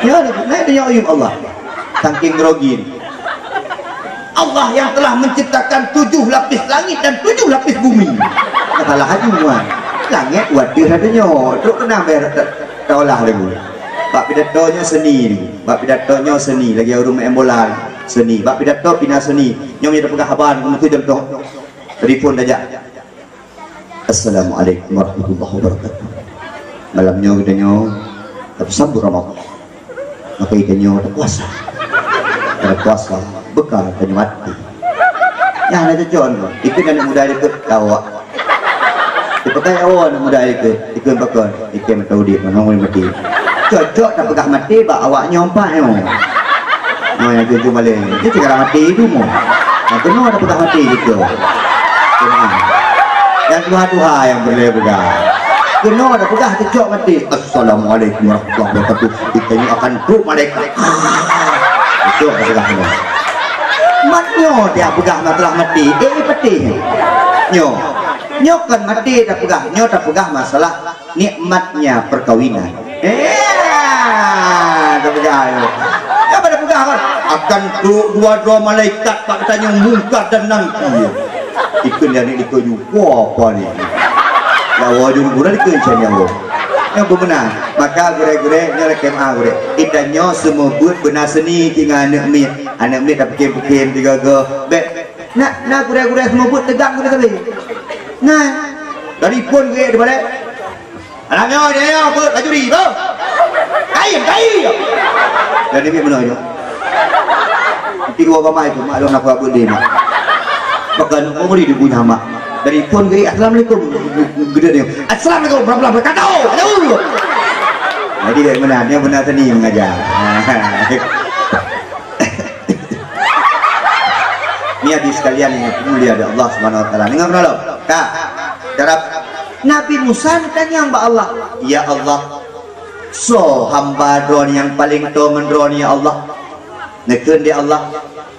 Ya, naik tunyok yum Allah. Saking grogi. Allah yang telah menciptakan tujuh lapis langit dan tujuh lapis bumi. Salah haju, muan. Langét watée saja nyoe. Trok keunan bayar ta-, taolah lagu. Bak pidato nyoe seni ni. Bak pidato nyoe seni. Lagi ureuëng main bola seni. Bak pidato pina seni. Nyoe meunyoe tapeugah haba, meukeue contoh. Telepon tajak. Assalamualaikum warahmatullahi wabarakatuh. Malam nyoe geutanyoe tapeusambot Ramadan. Maka geutanyoe tapuasa. Tapuasa, beuka tanyoe maté. Nyang hana cocok nyoe, ikheun aneuk muda ikheun awak. Dipakai awak aneuk muda ikheun, ikheun pakon, ikheun mata udép, ngon ureuëng maté. Cocok tapeugah maté bak awak nyoe empat nyoe. Nyoe nyang tuju malée. Nyoe tinggai maté itu mo. Nah, keunoe ada peugah maté gitu. Keunoe. Nyang tuha-tuha nyang peureulée peugah. Keunoe ada peugah keucok maté. Assalamualaikum warahmatullahi wabarakatuh. Kita ni akan trok malaikat. Keucok ada peugah keunoe. Mat nyoe dia peugah masalah maté. Eh, eh, peutih. Nyoe. Nyoe kan maté tapeugah, nyoe tapeugah masalah nikmatnya perkawinan. Ya, tapeugah nyoe. Nyoe pada peugah kan, akan trok dua droe malaikat bak tanyoe Mungkar dan Nangkir. Ikheun nyan di keu nyoe, apa ni? Nyawa jeuet guna dikeue nyan nyawa. Nyoe beumeunan. Maka gurée-gurée nyoe lakée meu'ah gurée. Geutanyoe seumeubeuet beuna seuni tinggai aneuk miet. Aneuk miet tapeukem-peukem tiga-tiga. Bék Na, na gurée-gurée seumeubeuet teugang gurée sabe. Na, dari phon geuék teubalek. Alah nyoe, nyoe, nyoe, beuet bajuri, beuh. Kain, kain. Dan ini beuna nyoe. Nanti dua bamai tu, mak lôn aku abeuet lé, mak. Bahkan umur di punya mak. Dari phon geuék, "Assalamualaikum." Gede dia. "Assalamualaikum warahmatullahi wabarakatuh." Aduh. Jadi, dari mana? Dia beuna seni mengajar. Ni hadirin sekalian yang dimuliakan Allah Subhanahu wa Taala. Dengar dulu. Ka. Cara Nabi Musa neutanyong bak Allah, "Ya Allah, soe hamba Droe nyang paleng toe ngon Droe, ya Allah?" Neukheun di Allah,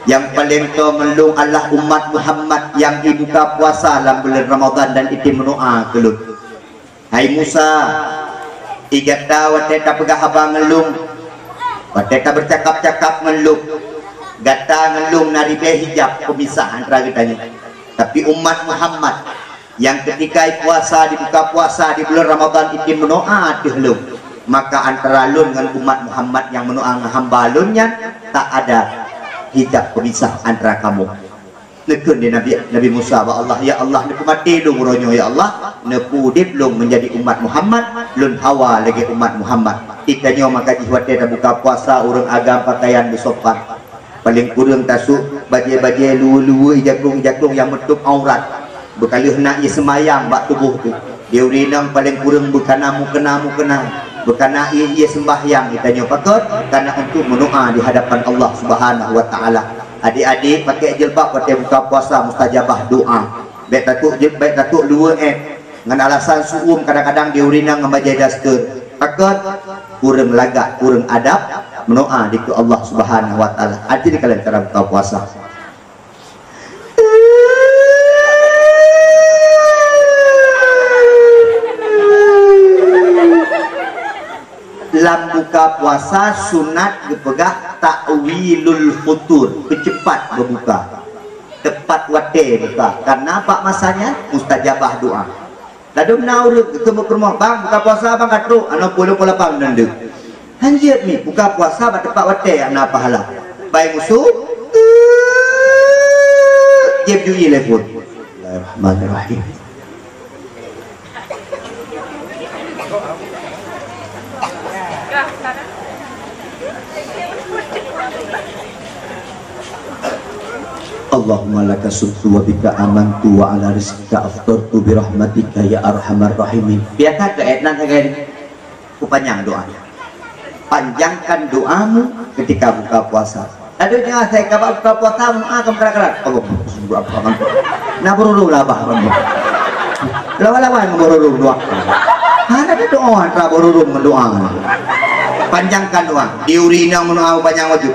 "Nyang paleng toe ngon lôn adalah umat Muhammad nyang ibuka puasa lam buleuen Ramadhan dan item meudoa keu lôn." Hai Musa, i gata watée tapeugah haba ngon lôn, watée tabeucakap-cakap ngon lôn, gata ngon lôn na ribée hijab peumisah antara geutanyoe. Tapi umat Muhammad nyang keutika puasa, dibuka puasa di buleuen Ramadhan item meudoa ateueh lôn, maka antara lôn ngon umat Muhammad nyang meudoa ngon hamba lôn nyan tak ada hijab peumisah antara kamoe. Neukheun di Nabi, Nabi Musa bak Allah, "Ya Allah, neupeumaté lôn uroe nyoe, ya Allah, neupeuudeb lôn meunjadi umat Muhammad, lôn hawa lagée umat Muhammad." Geutanyoe maka jih watée tabuka puasa ureuëng agam pakaian beusopan. Paleng kureueng tasôk bajée-bajée luweue-luweue, ijakrong-ijakrong nyang meutôb aurat. Beukaleuh na ié seumayang bak tuboh teuh. Di ureuëng inong paleng kureueng beukana mukena-mukena, beukana ié-ié seumbahyang geutanyoe pakon, kana untuk meudoa di hadapan Allah Subhanahu wa Taala. Adik-adik pakai jilbab watée buka puasa mustajabah doa. Bék takot jil-, bék takot luweue ék. Ngon alasan su'um kadang-kadang di ureuëng inong ngon bajée daster. Pakon kureueng lagak, kureueng adab, meudoa dikeue Allah Subhanahu wa Taala. Adik kalian cara buka puasa. Lam buka puasa sunat geupeugah ta'wilul futur, peucepat beubuka. Tepat watée buka, karena bak masanya mustajabah doa. Ladôm na ureuëng geukheun bak peurumoh, "Bang, buka puasa bang ka trok, anoe pukul lapan nyan deuek." Han jeuet mi, buka puasa bak teumpat watée na pahala. Bai musoh, jieb jui lé phon. Bismillahirrahmanirrahim. Allahumma laka sumtu wa bika amantu wa ala rizqika aftartu bi rahmatika ya arhamar rahimin. Biasa ke ayat nan sagai ni. Kupanyang doa. Panjangkan doamu ketika buka puasa. Lalu jangan saya kabar buka puasa, doa kamu keras-keras. Allah, sungguh apa kamu? Nah, berurung lah, bah, kamu. Lawan-lawan berurung doa. Hana ada doa antara berurung dengan doa. Panjangkan doa. Di ureuëng inong meudoa panjang wajib.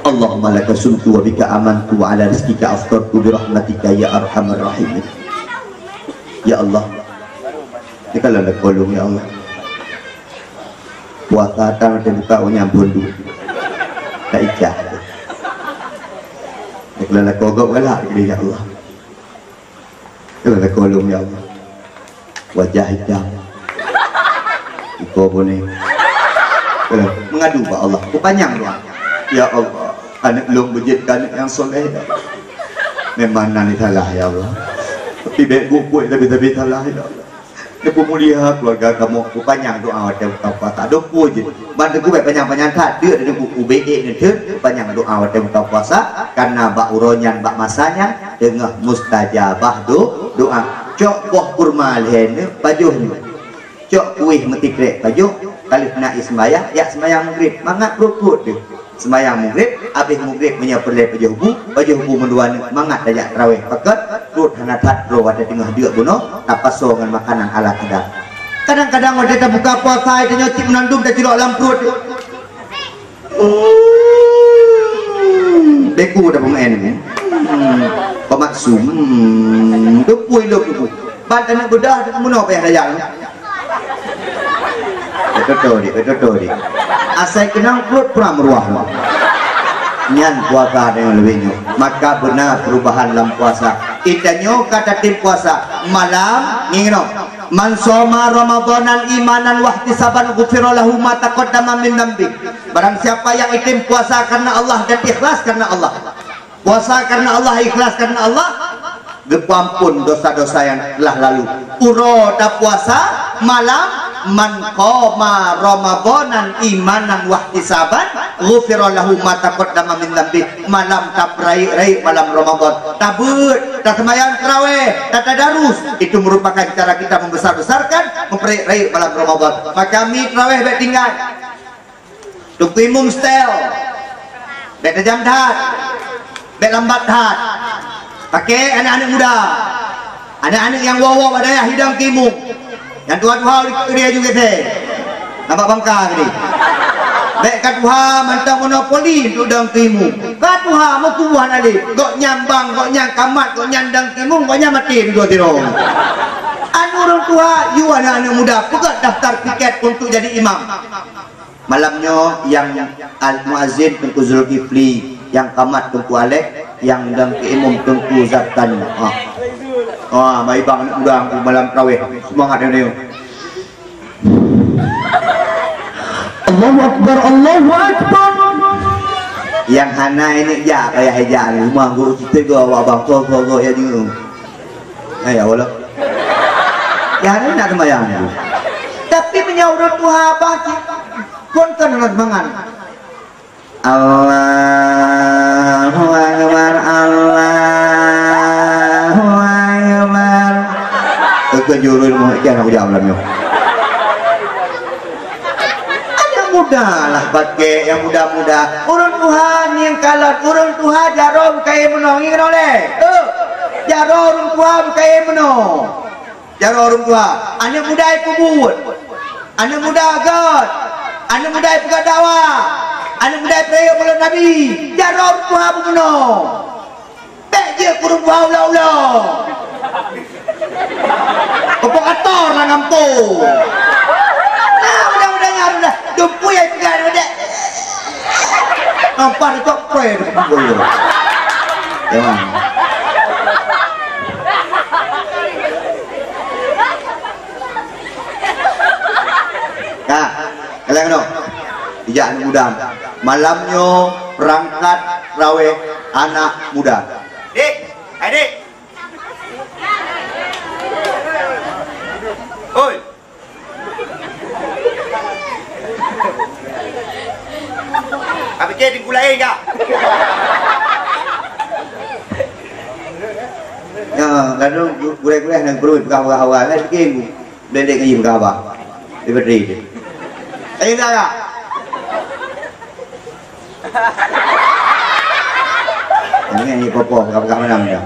Allahumma laka sumtu wa bika amantu wa ala rizqika aftartu bi rahmatika ya arhamar rahimin. Ya Allah, ni kalau ada kolong, ya Allah. Puasa tan watée buka, oh, nyan phon duek. Tak ijah. Ni kalau ada kogok galak, ya Allah. Keuneuk takolong, ya Allah. Wajah hitam. Iko boné. Keuneuk mengadu bak Allah. Kupanyang doa. Ya Allah, aneuk lôn beujeuet keu aneuk nyang soleh, ya Allah. Memang na ni salah, ya Allah. Tapi bék buet-buet tapi-tapi salah, ya Allah. Neupeumulia keuluwarga kamoe. Kupanyang doa watée buka puasa. Dum peue jeuet. Ban teungku bék panyang-panyang that, deuk di teungku ubé ék neuteuek, panyang doa watée buka puasa, karena bak uroe nyan, bak masa nyan, teungoh mustajabah do-, doa. Cok boh kurma lhée neuk pajoh nyoe. Cok kueh meutikrek pajoh, ka lheueh na ié seumayang, jak seumayang Maghrib, mangat pruet-pruet deuh. Seumayang Maghrib, abéh Maghrib meunyoe peureulée pajoh bu, pajoh bu meudua neuk, mangat tajak teurawéh. Pakon, pruet hana that droe watée teungoh deuk bunoe, tapasoe ngon makanan ala kadar. Kadang-kadang watée tabuka puasa, tanyoe cit meunandum tacilok lam pruet. Hmm, beku dah pemain ni. Hmm. Pemaksum, hmm, dupui lom dupui. Ban aneuk beudah tu meunoe payah dayang. Betul dik, betul dik. Asai keunong pruet pram ruah. Nyan puasa nyang leubeh nyoe. Maka beuna perubahan lam puasa. Geutanyoe ka tatem puasa malam nginong. "Man shoma Ramadhana imanan wahtisaban ghufira lahu ma taqaddama min dzanbi." Barang siapa yang item puasa karena Allah dan ikhlas karena Allah. Puasa karena Allah, ikhlas karena Allah, geupeuampon dosa-dosa yang telah lalu. Uroe tapuasa malam, "Man qoma Ramadhanan imanan wahtisaban, ghufira lahu ma taqaddama min dzanbi." Malam tapeurayeuk-rayeuk malam Ramadhan. Tabeuet, taseumayang tarawih, tatadarus. Itu merupakan cara kita membesar-besarkan, mempeurayeuk-rayeuk malam Ramadhan. Maka mi tarawih bèk tinggai. Teungku Imum setel. Bèk tajam that. Bèk lambat that. Paké aneuk-aneuk muda. Aneuk-aneuk nyang woe-woe bak dayah hidang Teungku Imum. Nyang tuha-tuha u likot keudè aju gesè. Nampak bangka keudè. Bèk ka tuha mantong monopoli untuk dong Teungku Imum. Ka tuha meutuboh hana lé. Gobnyan bang, gobnyan kamat, gobnyan dong Teungku Imum, gobnyan maté dudoe sidroe. Anu ureueng tuha, yue aneuk-aneuk muda, peugöt daftar tiket untuk jadi imam. Malam nyoe nyang al-, muazzin Teungku Zulkifli, nyang kamat Teungku Alek, nyang dong keu imum Teungku Zarkan. Ha. Ha, mai bang aneuk muda malam tarawih. Seumangat nyoe. Allahu Akbar, Allahu Akbar. Nyang hana ini jak payah jak rumah guru kita go awak bang ko ko go ya jeuet. Hai, ya Allah. Ya, hana nak sembahyang tu. Tapi meunyoe ureueng tuha abah cit, kon kan hana seumangat. Allahu Akbar, Allahu Akbar. Keu jurul muhkem aku jawab dalam nyoe. Aneuk muda lah paké nyang muda-muda. Ureueng tuha nyang kalon, ureueng tuha jaroe meukaye meunoe ngieng noleh. Eh, jaroe ureueng tuha meukaye meunoe. Jaroe ureueng tuha, aneuk muda peubuet, aneuk muda göt, aneuk muda peugah dakwah, aneuk muda peurayeuk Maulid Nabi, jaroe ureueng tuha beumeunoe. Bèk jeuet keu ureueng tuha ulo-ulo. Peuprovokator lam gampông. Nah, muda-muda nyan dah dumpui ai peugah dek. Nampak tu tok proi tu. Ya, man. Nah, kalian kena. Ijak anak muda. Malam nyoe berangkat raweh anak muda. Dik, adik. Oi. Apa cek di gulai enggak? Ya, kadang gulai-gulai nak perut kau awal-awal kan bikin. Belek ngaji muka abah. Di Petri tu. Eh, dah, dah. Ini, ini popo, bukan, bukan menang dah.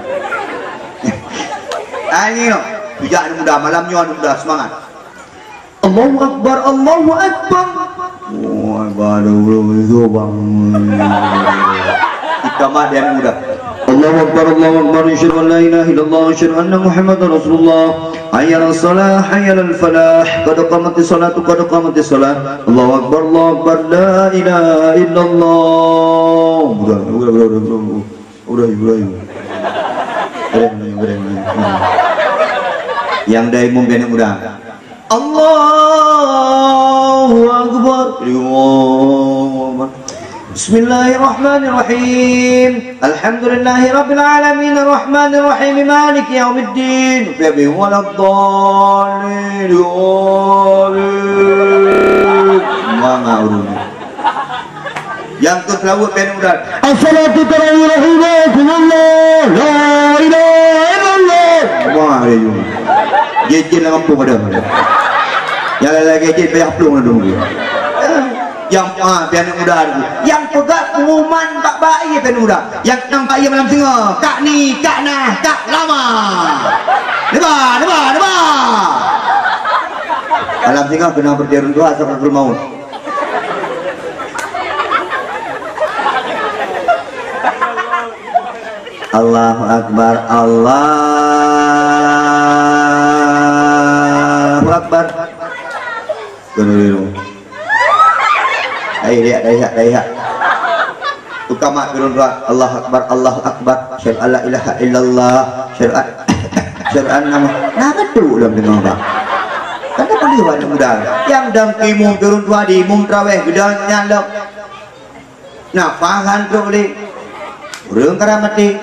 Ah, ini, no. Bijak anak muda, malam nyoe anak muda, semangat. Allahu Akbar, Allahu Akbar. Oh, baru itu, Bang. Kita mah dia anak muda. Allahu Akbar, Allahu Akbar. Asyhadu an la ilaha illallah, asyhadu anna Muhammadar Rasulullah. Hayya 'alas shalah, hayya 'alal falah. Qad qamatis shalatu, qad qamatis shalah. Allahu Akbar, Allahu Akbar. La ilaha illallah. Udah, udah, udah, udah, udah. Udah, udah, udah. Udah, udah, udah, udah. Yang dari mungkin udah. Allahu Akbar. Allahu Akbar. Bismillahirrahmanirrahim. Alhamdulillahirabbil alamin, arrahmanirrahim, maliki yaumiddin. Wa lad-dallin. Amin. Mama urun. Yang tu selawat pen udah. Assalatu tarawih rahimakumullah. La ilaha illallah. Wah, ayo. Jijin lam kampung ada. Yang lain lagi jin payah pelung dah dulu. Yang, ah, pian anak muda tu. Yang peugah pengumuman bak bayi pian anak muda. Yang nampak ia malam singoh. Kak ni, kak nah, kak lama. Deba, deba, deba. Malam singoh kena berjalan dua asal ke rumah. Allahu Akbar, Allahu Akbar. Turun dulu. Daihat, daihat, daihat. Tukang mak turun dua. Allahu Akbar, Allahu Akbar. Asyhadu an la ilaha illallah. Asyhadu an-, asyhadu anna Muhammad. Nah, betul dalam dengar, Bang. Kan tak boleh buat muda. Yang dang imum turun dua di imum tarawih, gedang nyalok. Nafah han trok lé. Ureueng ka maté.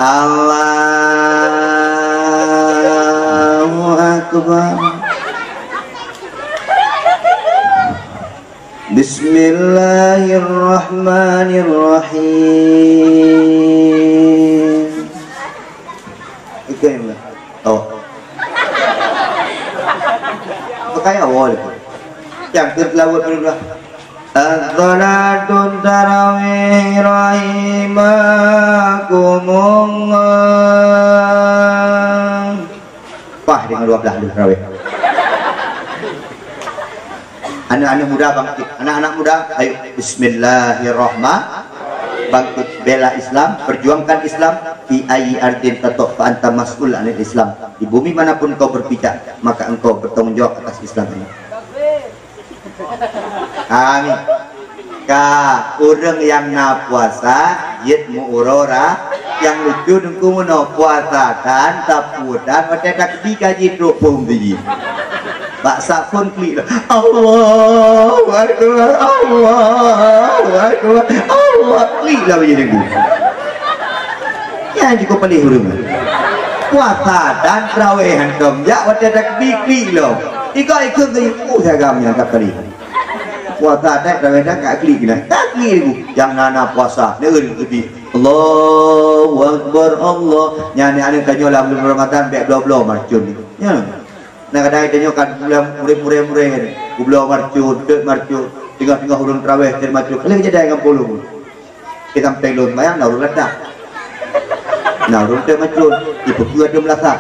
Allahu Akbar. Bismillahirrahmanirrahim. Oke, oh. Pakai awal. Yang ke lawan dulu lah. As-salatut tarawih rahimakumullah. Pah dengan dua belas dulu tarawih. Anak-anak muda bangkit. Anak-anak muda, ayo, bismillahirrahman-, bangkit, bela Islam, perjuangkan Islam. Fi ayyi ardin tatuf fa anta mas'ul anil Islam. Di bumi manapun kau berpijak, maka engkau bertanggung jawab atas Islam ini. Amin. Ka ureueng nyang na puasa, jeuet meuuroe ra, nyang lucu Teungku meunoe puasa tan, sapeue tan, watèe takbir ka jitrok phôn jih. Bak saf phôn klik lah. Allahu Akbar, Allahu Akbar, Allah. Klik lah bak jih Teungku. Nyan jikeu peulih ureueng. Puasa dan tarawih hantom jak watèe takbir klik lom. Ikot-ikot geuh, uh, sagam nyan ka peulih. Puasa dan tarawih dan ka klik keunan. Ka klik lagu. Nyang na-na puasa, neueu geudi. Allahu Akbar, Allah. Nyan aneuk-aneuk tanyoe lam buleuen Ramadhan bèk bloe-bloe marcon. Nyan. Nah, kadang tanyoe kan buleuen murèh-murèh-murèh. Geubloe marcon, teuk marcon. Teungoh-teungoh ulôn tarawih, teuk marcon. Ka lheueh jadai ngon pulung. Di sampéng lôn seumayang, na ureueng latak. Na ureueng teuk macron, ipeue-peue ateueh meulasah.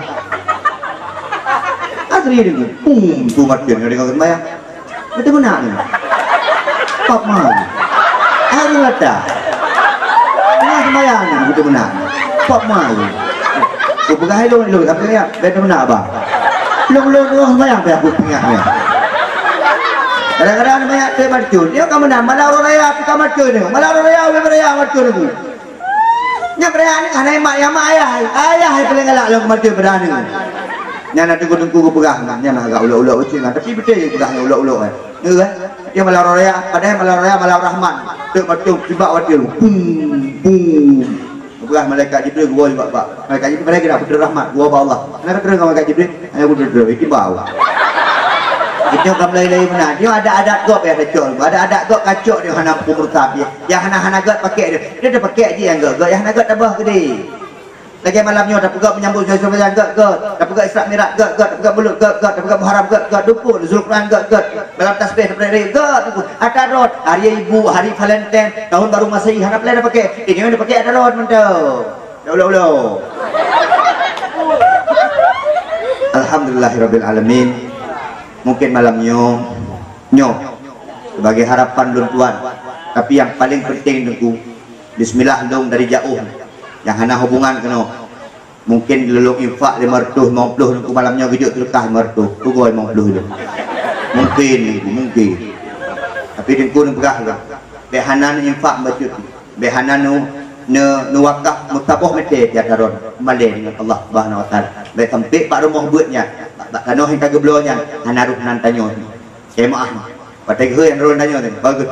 Asri deungon, pum, tu macron ngon deungon seumayang. Beutôi meunan ni. Pap mai. Ai ureueng latak. Tengah seumayang ni, beutôi meunan. Pap mai. Kupeugah ilôn, ilôn, tapi ya, beutôi meunan, bah. Lôn, lôn, lôn seumayang, tapi aku pingah, ya. Kadang-kadang seumayang teuk macron. Dia ka meunan, malam uroe raya, tapi ka macron ni. Malam uroe raya, uroe raya, macron aku. Nyan beuraya nyoe hana mat, nyang mat ayah. Ayah nyang paleng galak lom keu maté beuraya nyoe. Nyan na teungku-teungku geupeugah nyan, nyan agak ulok-ulok ucit nyan, tapi beutôi geupeugah nyan ulok-ulok kan. Nyoe kan? Dia malam raya, padahai malam raya malam rahmat. Teuk macam tibak watèe. Bum, bum. Geupeugah malaikat Jibril geuwoe bak, bak. Malaikat Jibril padahai kira putri rahmat, geuwoe bak Allah. Hana keuteureung ngon malaikat Jibril, hanya geupeuteureung, ikimbau. Nyoe ka meulai-lai meunan. Nyoe adat-adat gob ya tacok. Adat-adat gob kacok dia hana peumurtab dia. Nyang hana-hana gèt pakèk deh. Dia teuh pakèk jih nyang gèt-gèt, nyang hana gèt tabah keudéh. Lagèe malam nyoe tapeugèt menyambut Rasul nyang gèt-gèt, tapeugèt Isra Mi'raj gèt-gèt, tapeugèt Mulud gèt-gèt, tapeugèt Muharram gèt-gèt, Dukun, Zulquran gèt-gèt, malam tasbih tapeugèt gèt-gèt, Dukun. Ata rot, hari Ibu, hari Valentine, tahun baru Masehi hana peureulèe tapakai. Ini hana pakai ata rot mantap. Dah ulo-ulo. Alhamdulillahirabbil alamin. Mungkin malam nyoe, nyoe sebagai harapan lôn tuan. Tapi nyang paleng penting Teungku, Bismillah lôn dari jaoh nyang hana hubungan keunoe. Mungkin lôn infak lima ratus lima puluh Teungku malam nyoe geujok seudeukah lima ratus. Pukon lima puluh lôn. Mungkin Teungku, mungkin. Tapi Teungku neupeugah lôn. Bèk hana neuinfak bacut. Bèk hana neu-, neu-, neuwakaf meusaboh meuté di atra droe. Malèe deungon Allah Subhanahu Wa Taala. Bèk sampai bak rumoh beuet nyan. Bak, bak tanoh nyang ka geubloe nyan. Hana roh nan tanyoe. Jemaah. Watèe geuhôi nyang droen tanyoe tadi. Bagus.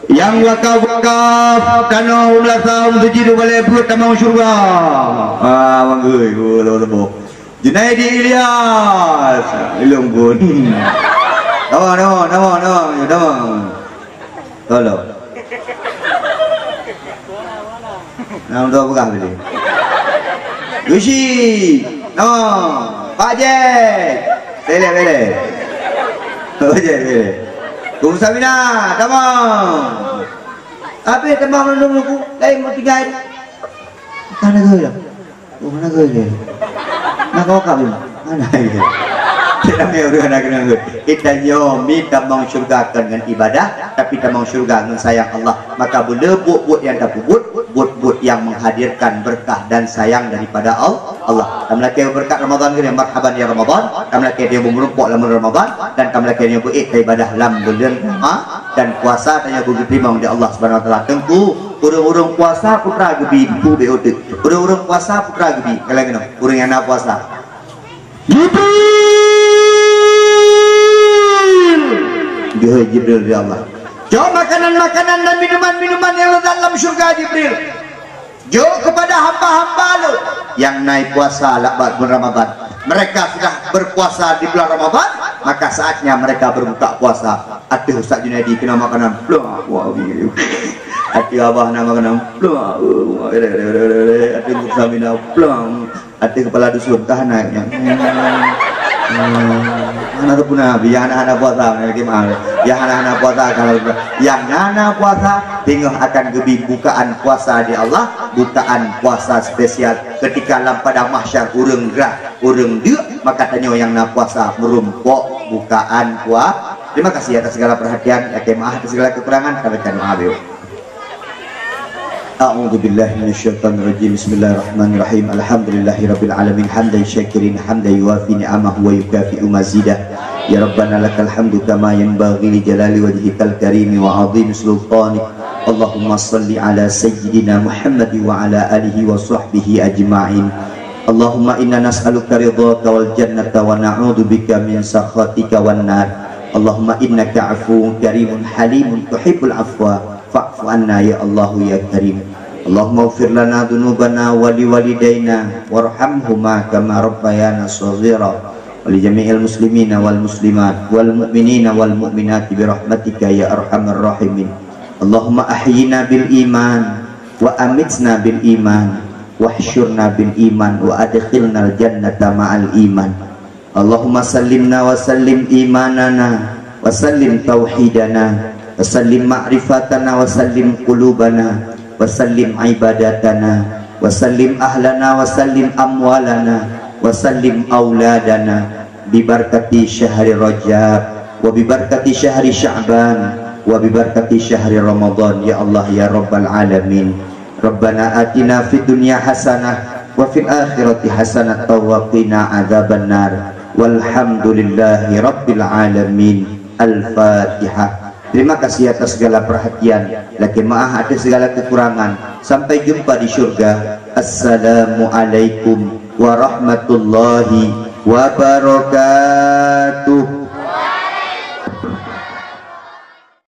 Nyang wakaf-wakaf tanoh u Meulasa, u Meuseujid, u Balè Beuet, tamong syeuruga. Ah, manggui, oh, lho, lho. Junaidi Ilyas, ilong pun. Tamong, tamong, tamong, tamong, tamong. Tolong. Nama tu peugah tadi? Yushi. No. Pak Jack. Belek, belek. Pak Jack, belek. Bung Samina, tamong. Habis tamong nunggu-nunggu. Lain mau tinggal. Bukan lagi dah. Oh, mana ke dia? Nak kau kak belum? Mana dia? Kita ni orang nak kena. Kita nyoe mi tamong syurga kon ngon ibadah, tapi tamong syurga ngon sayang Allah. Maka beu le buet-buet nyang tapeubuet, buet-buet nyang menghadirkan berkah dan sayang daripada Al-, Allah. Tameulakée beurekat Ramadan nyoe, marhaban ya Ramadan. Tameulakée nyoe beumeurumpok lam Ramadan dan tameulakée nyoe beuék ibadah lam buleuen Rama-, dan puasa tanyoe beugeutimong di Allah Subhanahu Wa Taala. Teungku, ureuëng-ureuëng puasa putra geubi, teungku, bék uteuk. Ureuëng-ureuëng puasa putra geubi, kaleng keunoe, ureuëng nyang na puasa. Jibril! Geuhôi Jibril, ya Allah. Jok makanan-makanan dan minuman-minuman nyang lezat lam syurga, Jibril. Jok kepada hamba-hamba Lôn nyang na puasa lam bulan Ramadan. Mereka sudah berpuasa di bulan Ramadan, maka saatnya mereka berbuka puasa. Ateueh Ustaz Junaidi keunoe makanan, plong. Ateueh Abah na makanan, plong. Ateueh Ustaz Mina, plong. Ateueh kepala dusun, tahan naik. Hmm. Mana tu pun Nabi, yang hana-hana puasa, lagi mahal. Yang hana-hana puasa, kalau yang hana puasa, tengok akan geubi bukaan puasa di Allah, bukaan puasa spesial. Ketika lam padang mahsyar, ureuëng grah, ureuëng deuk, maka tanyoe nyang na puasa, meurumpok bukaan puasa. Terima kasih atas segala perhatian, lakée meu'ah atas segala kekurangan, kami akan maaf. أعوذ بالله من الشيطان الرجيم. بسم الله الرحمن الرحيم. الحمد لله رب العالمين. حمدا شاكرين، حمدا يوافي نعمه ويكافئ مزيده. يا ربنا لك الحمد كما ينبغي لجلال وجهك الكريم وعظيم سلطانك. اللهم صل على سيدنا محمد وعلى آله وصحبه أجمعين. اللهم إنا نسألك رضاك والجنة ونعوذ بك من سخطك والنار. اللهم إنك عفو كريم حليم تحب العفو فاعف عنا يا الله يا كريم. اللهم اغفر لنا ذنوبنا ولوالدينا وارحمهما كما ربيانا صغيرا ولجميع المسلمين والمسلمات والمؤمنين والمؤمنات برحمتك يا أرحم الراحمين. اللهم أحينا بالإيمان وأمتنا بالإيمان واحشرنا بالإيمان وأدخلنا الجنة مع الإيمان. اللهم سلمنا وسلم إيماننا وسلم توحيدنا وسلم معرفتنا وسلم قلوبنا وسلم عباداتنا وسلم أهلنا وسلم أموالنا وسلم أولادنا ببركة شهر رجب وببركة شهر شعبان وببركة شهر رمضان يا الله يا رب العالمين. ربنا آتنا في الدنيا حسنة وفي الآخرة حسنة وقنا عذاب النار. والحمد لله رب العالمين. Al-Fatihah. Terima kasih atas segala perhatian. Lakée meu'ah atas segala kekurangan. Sampai jumpa di syurga. Assalamualaikum warahmatullahi wabarakatuh.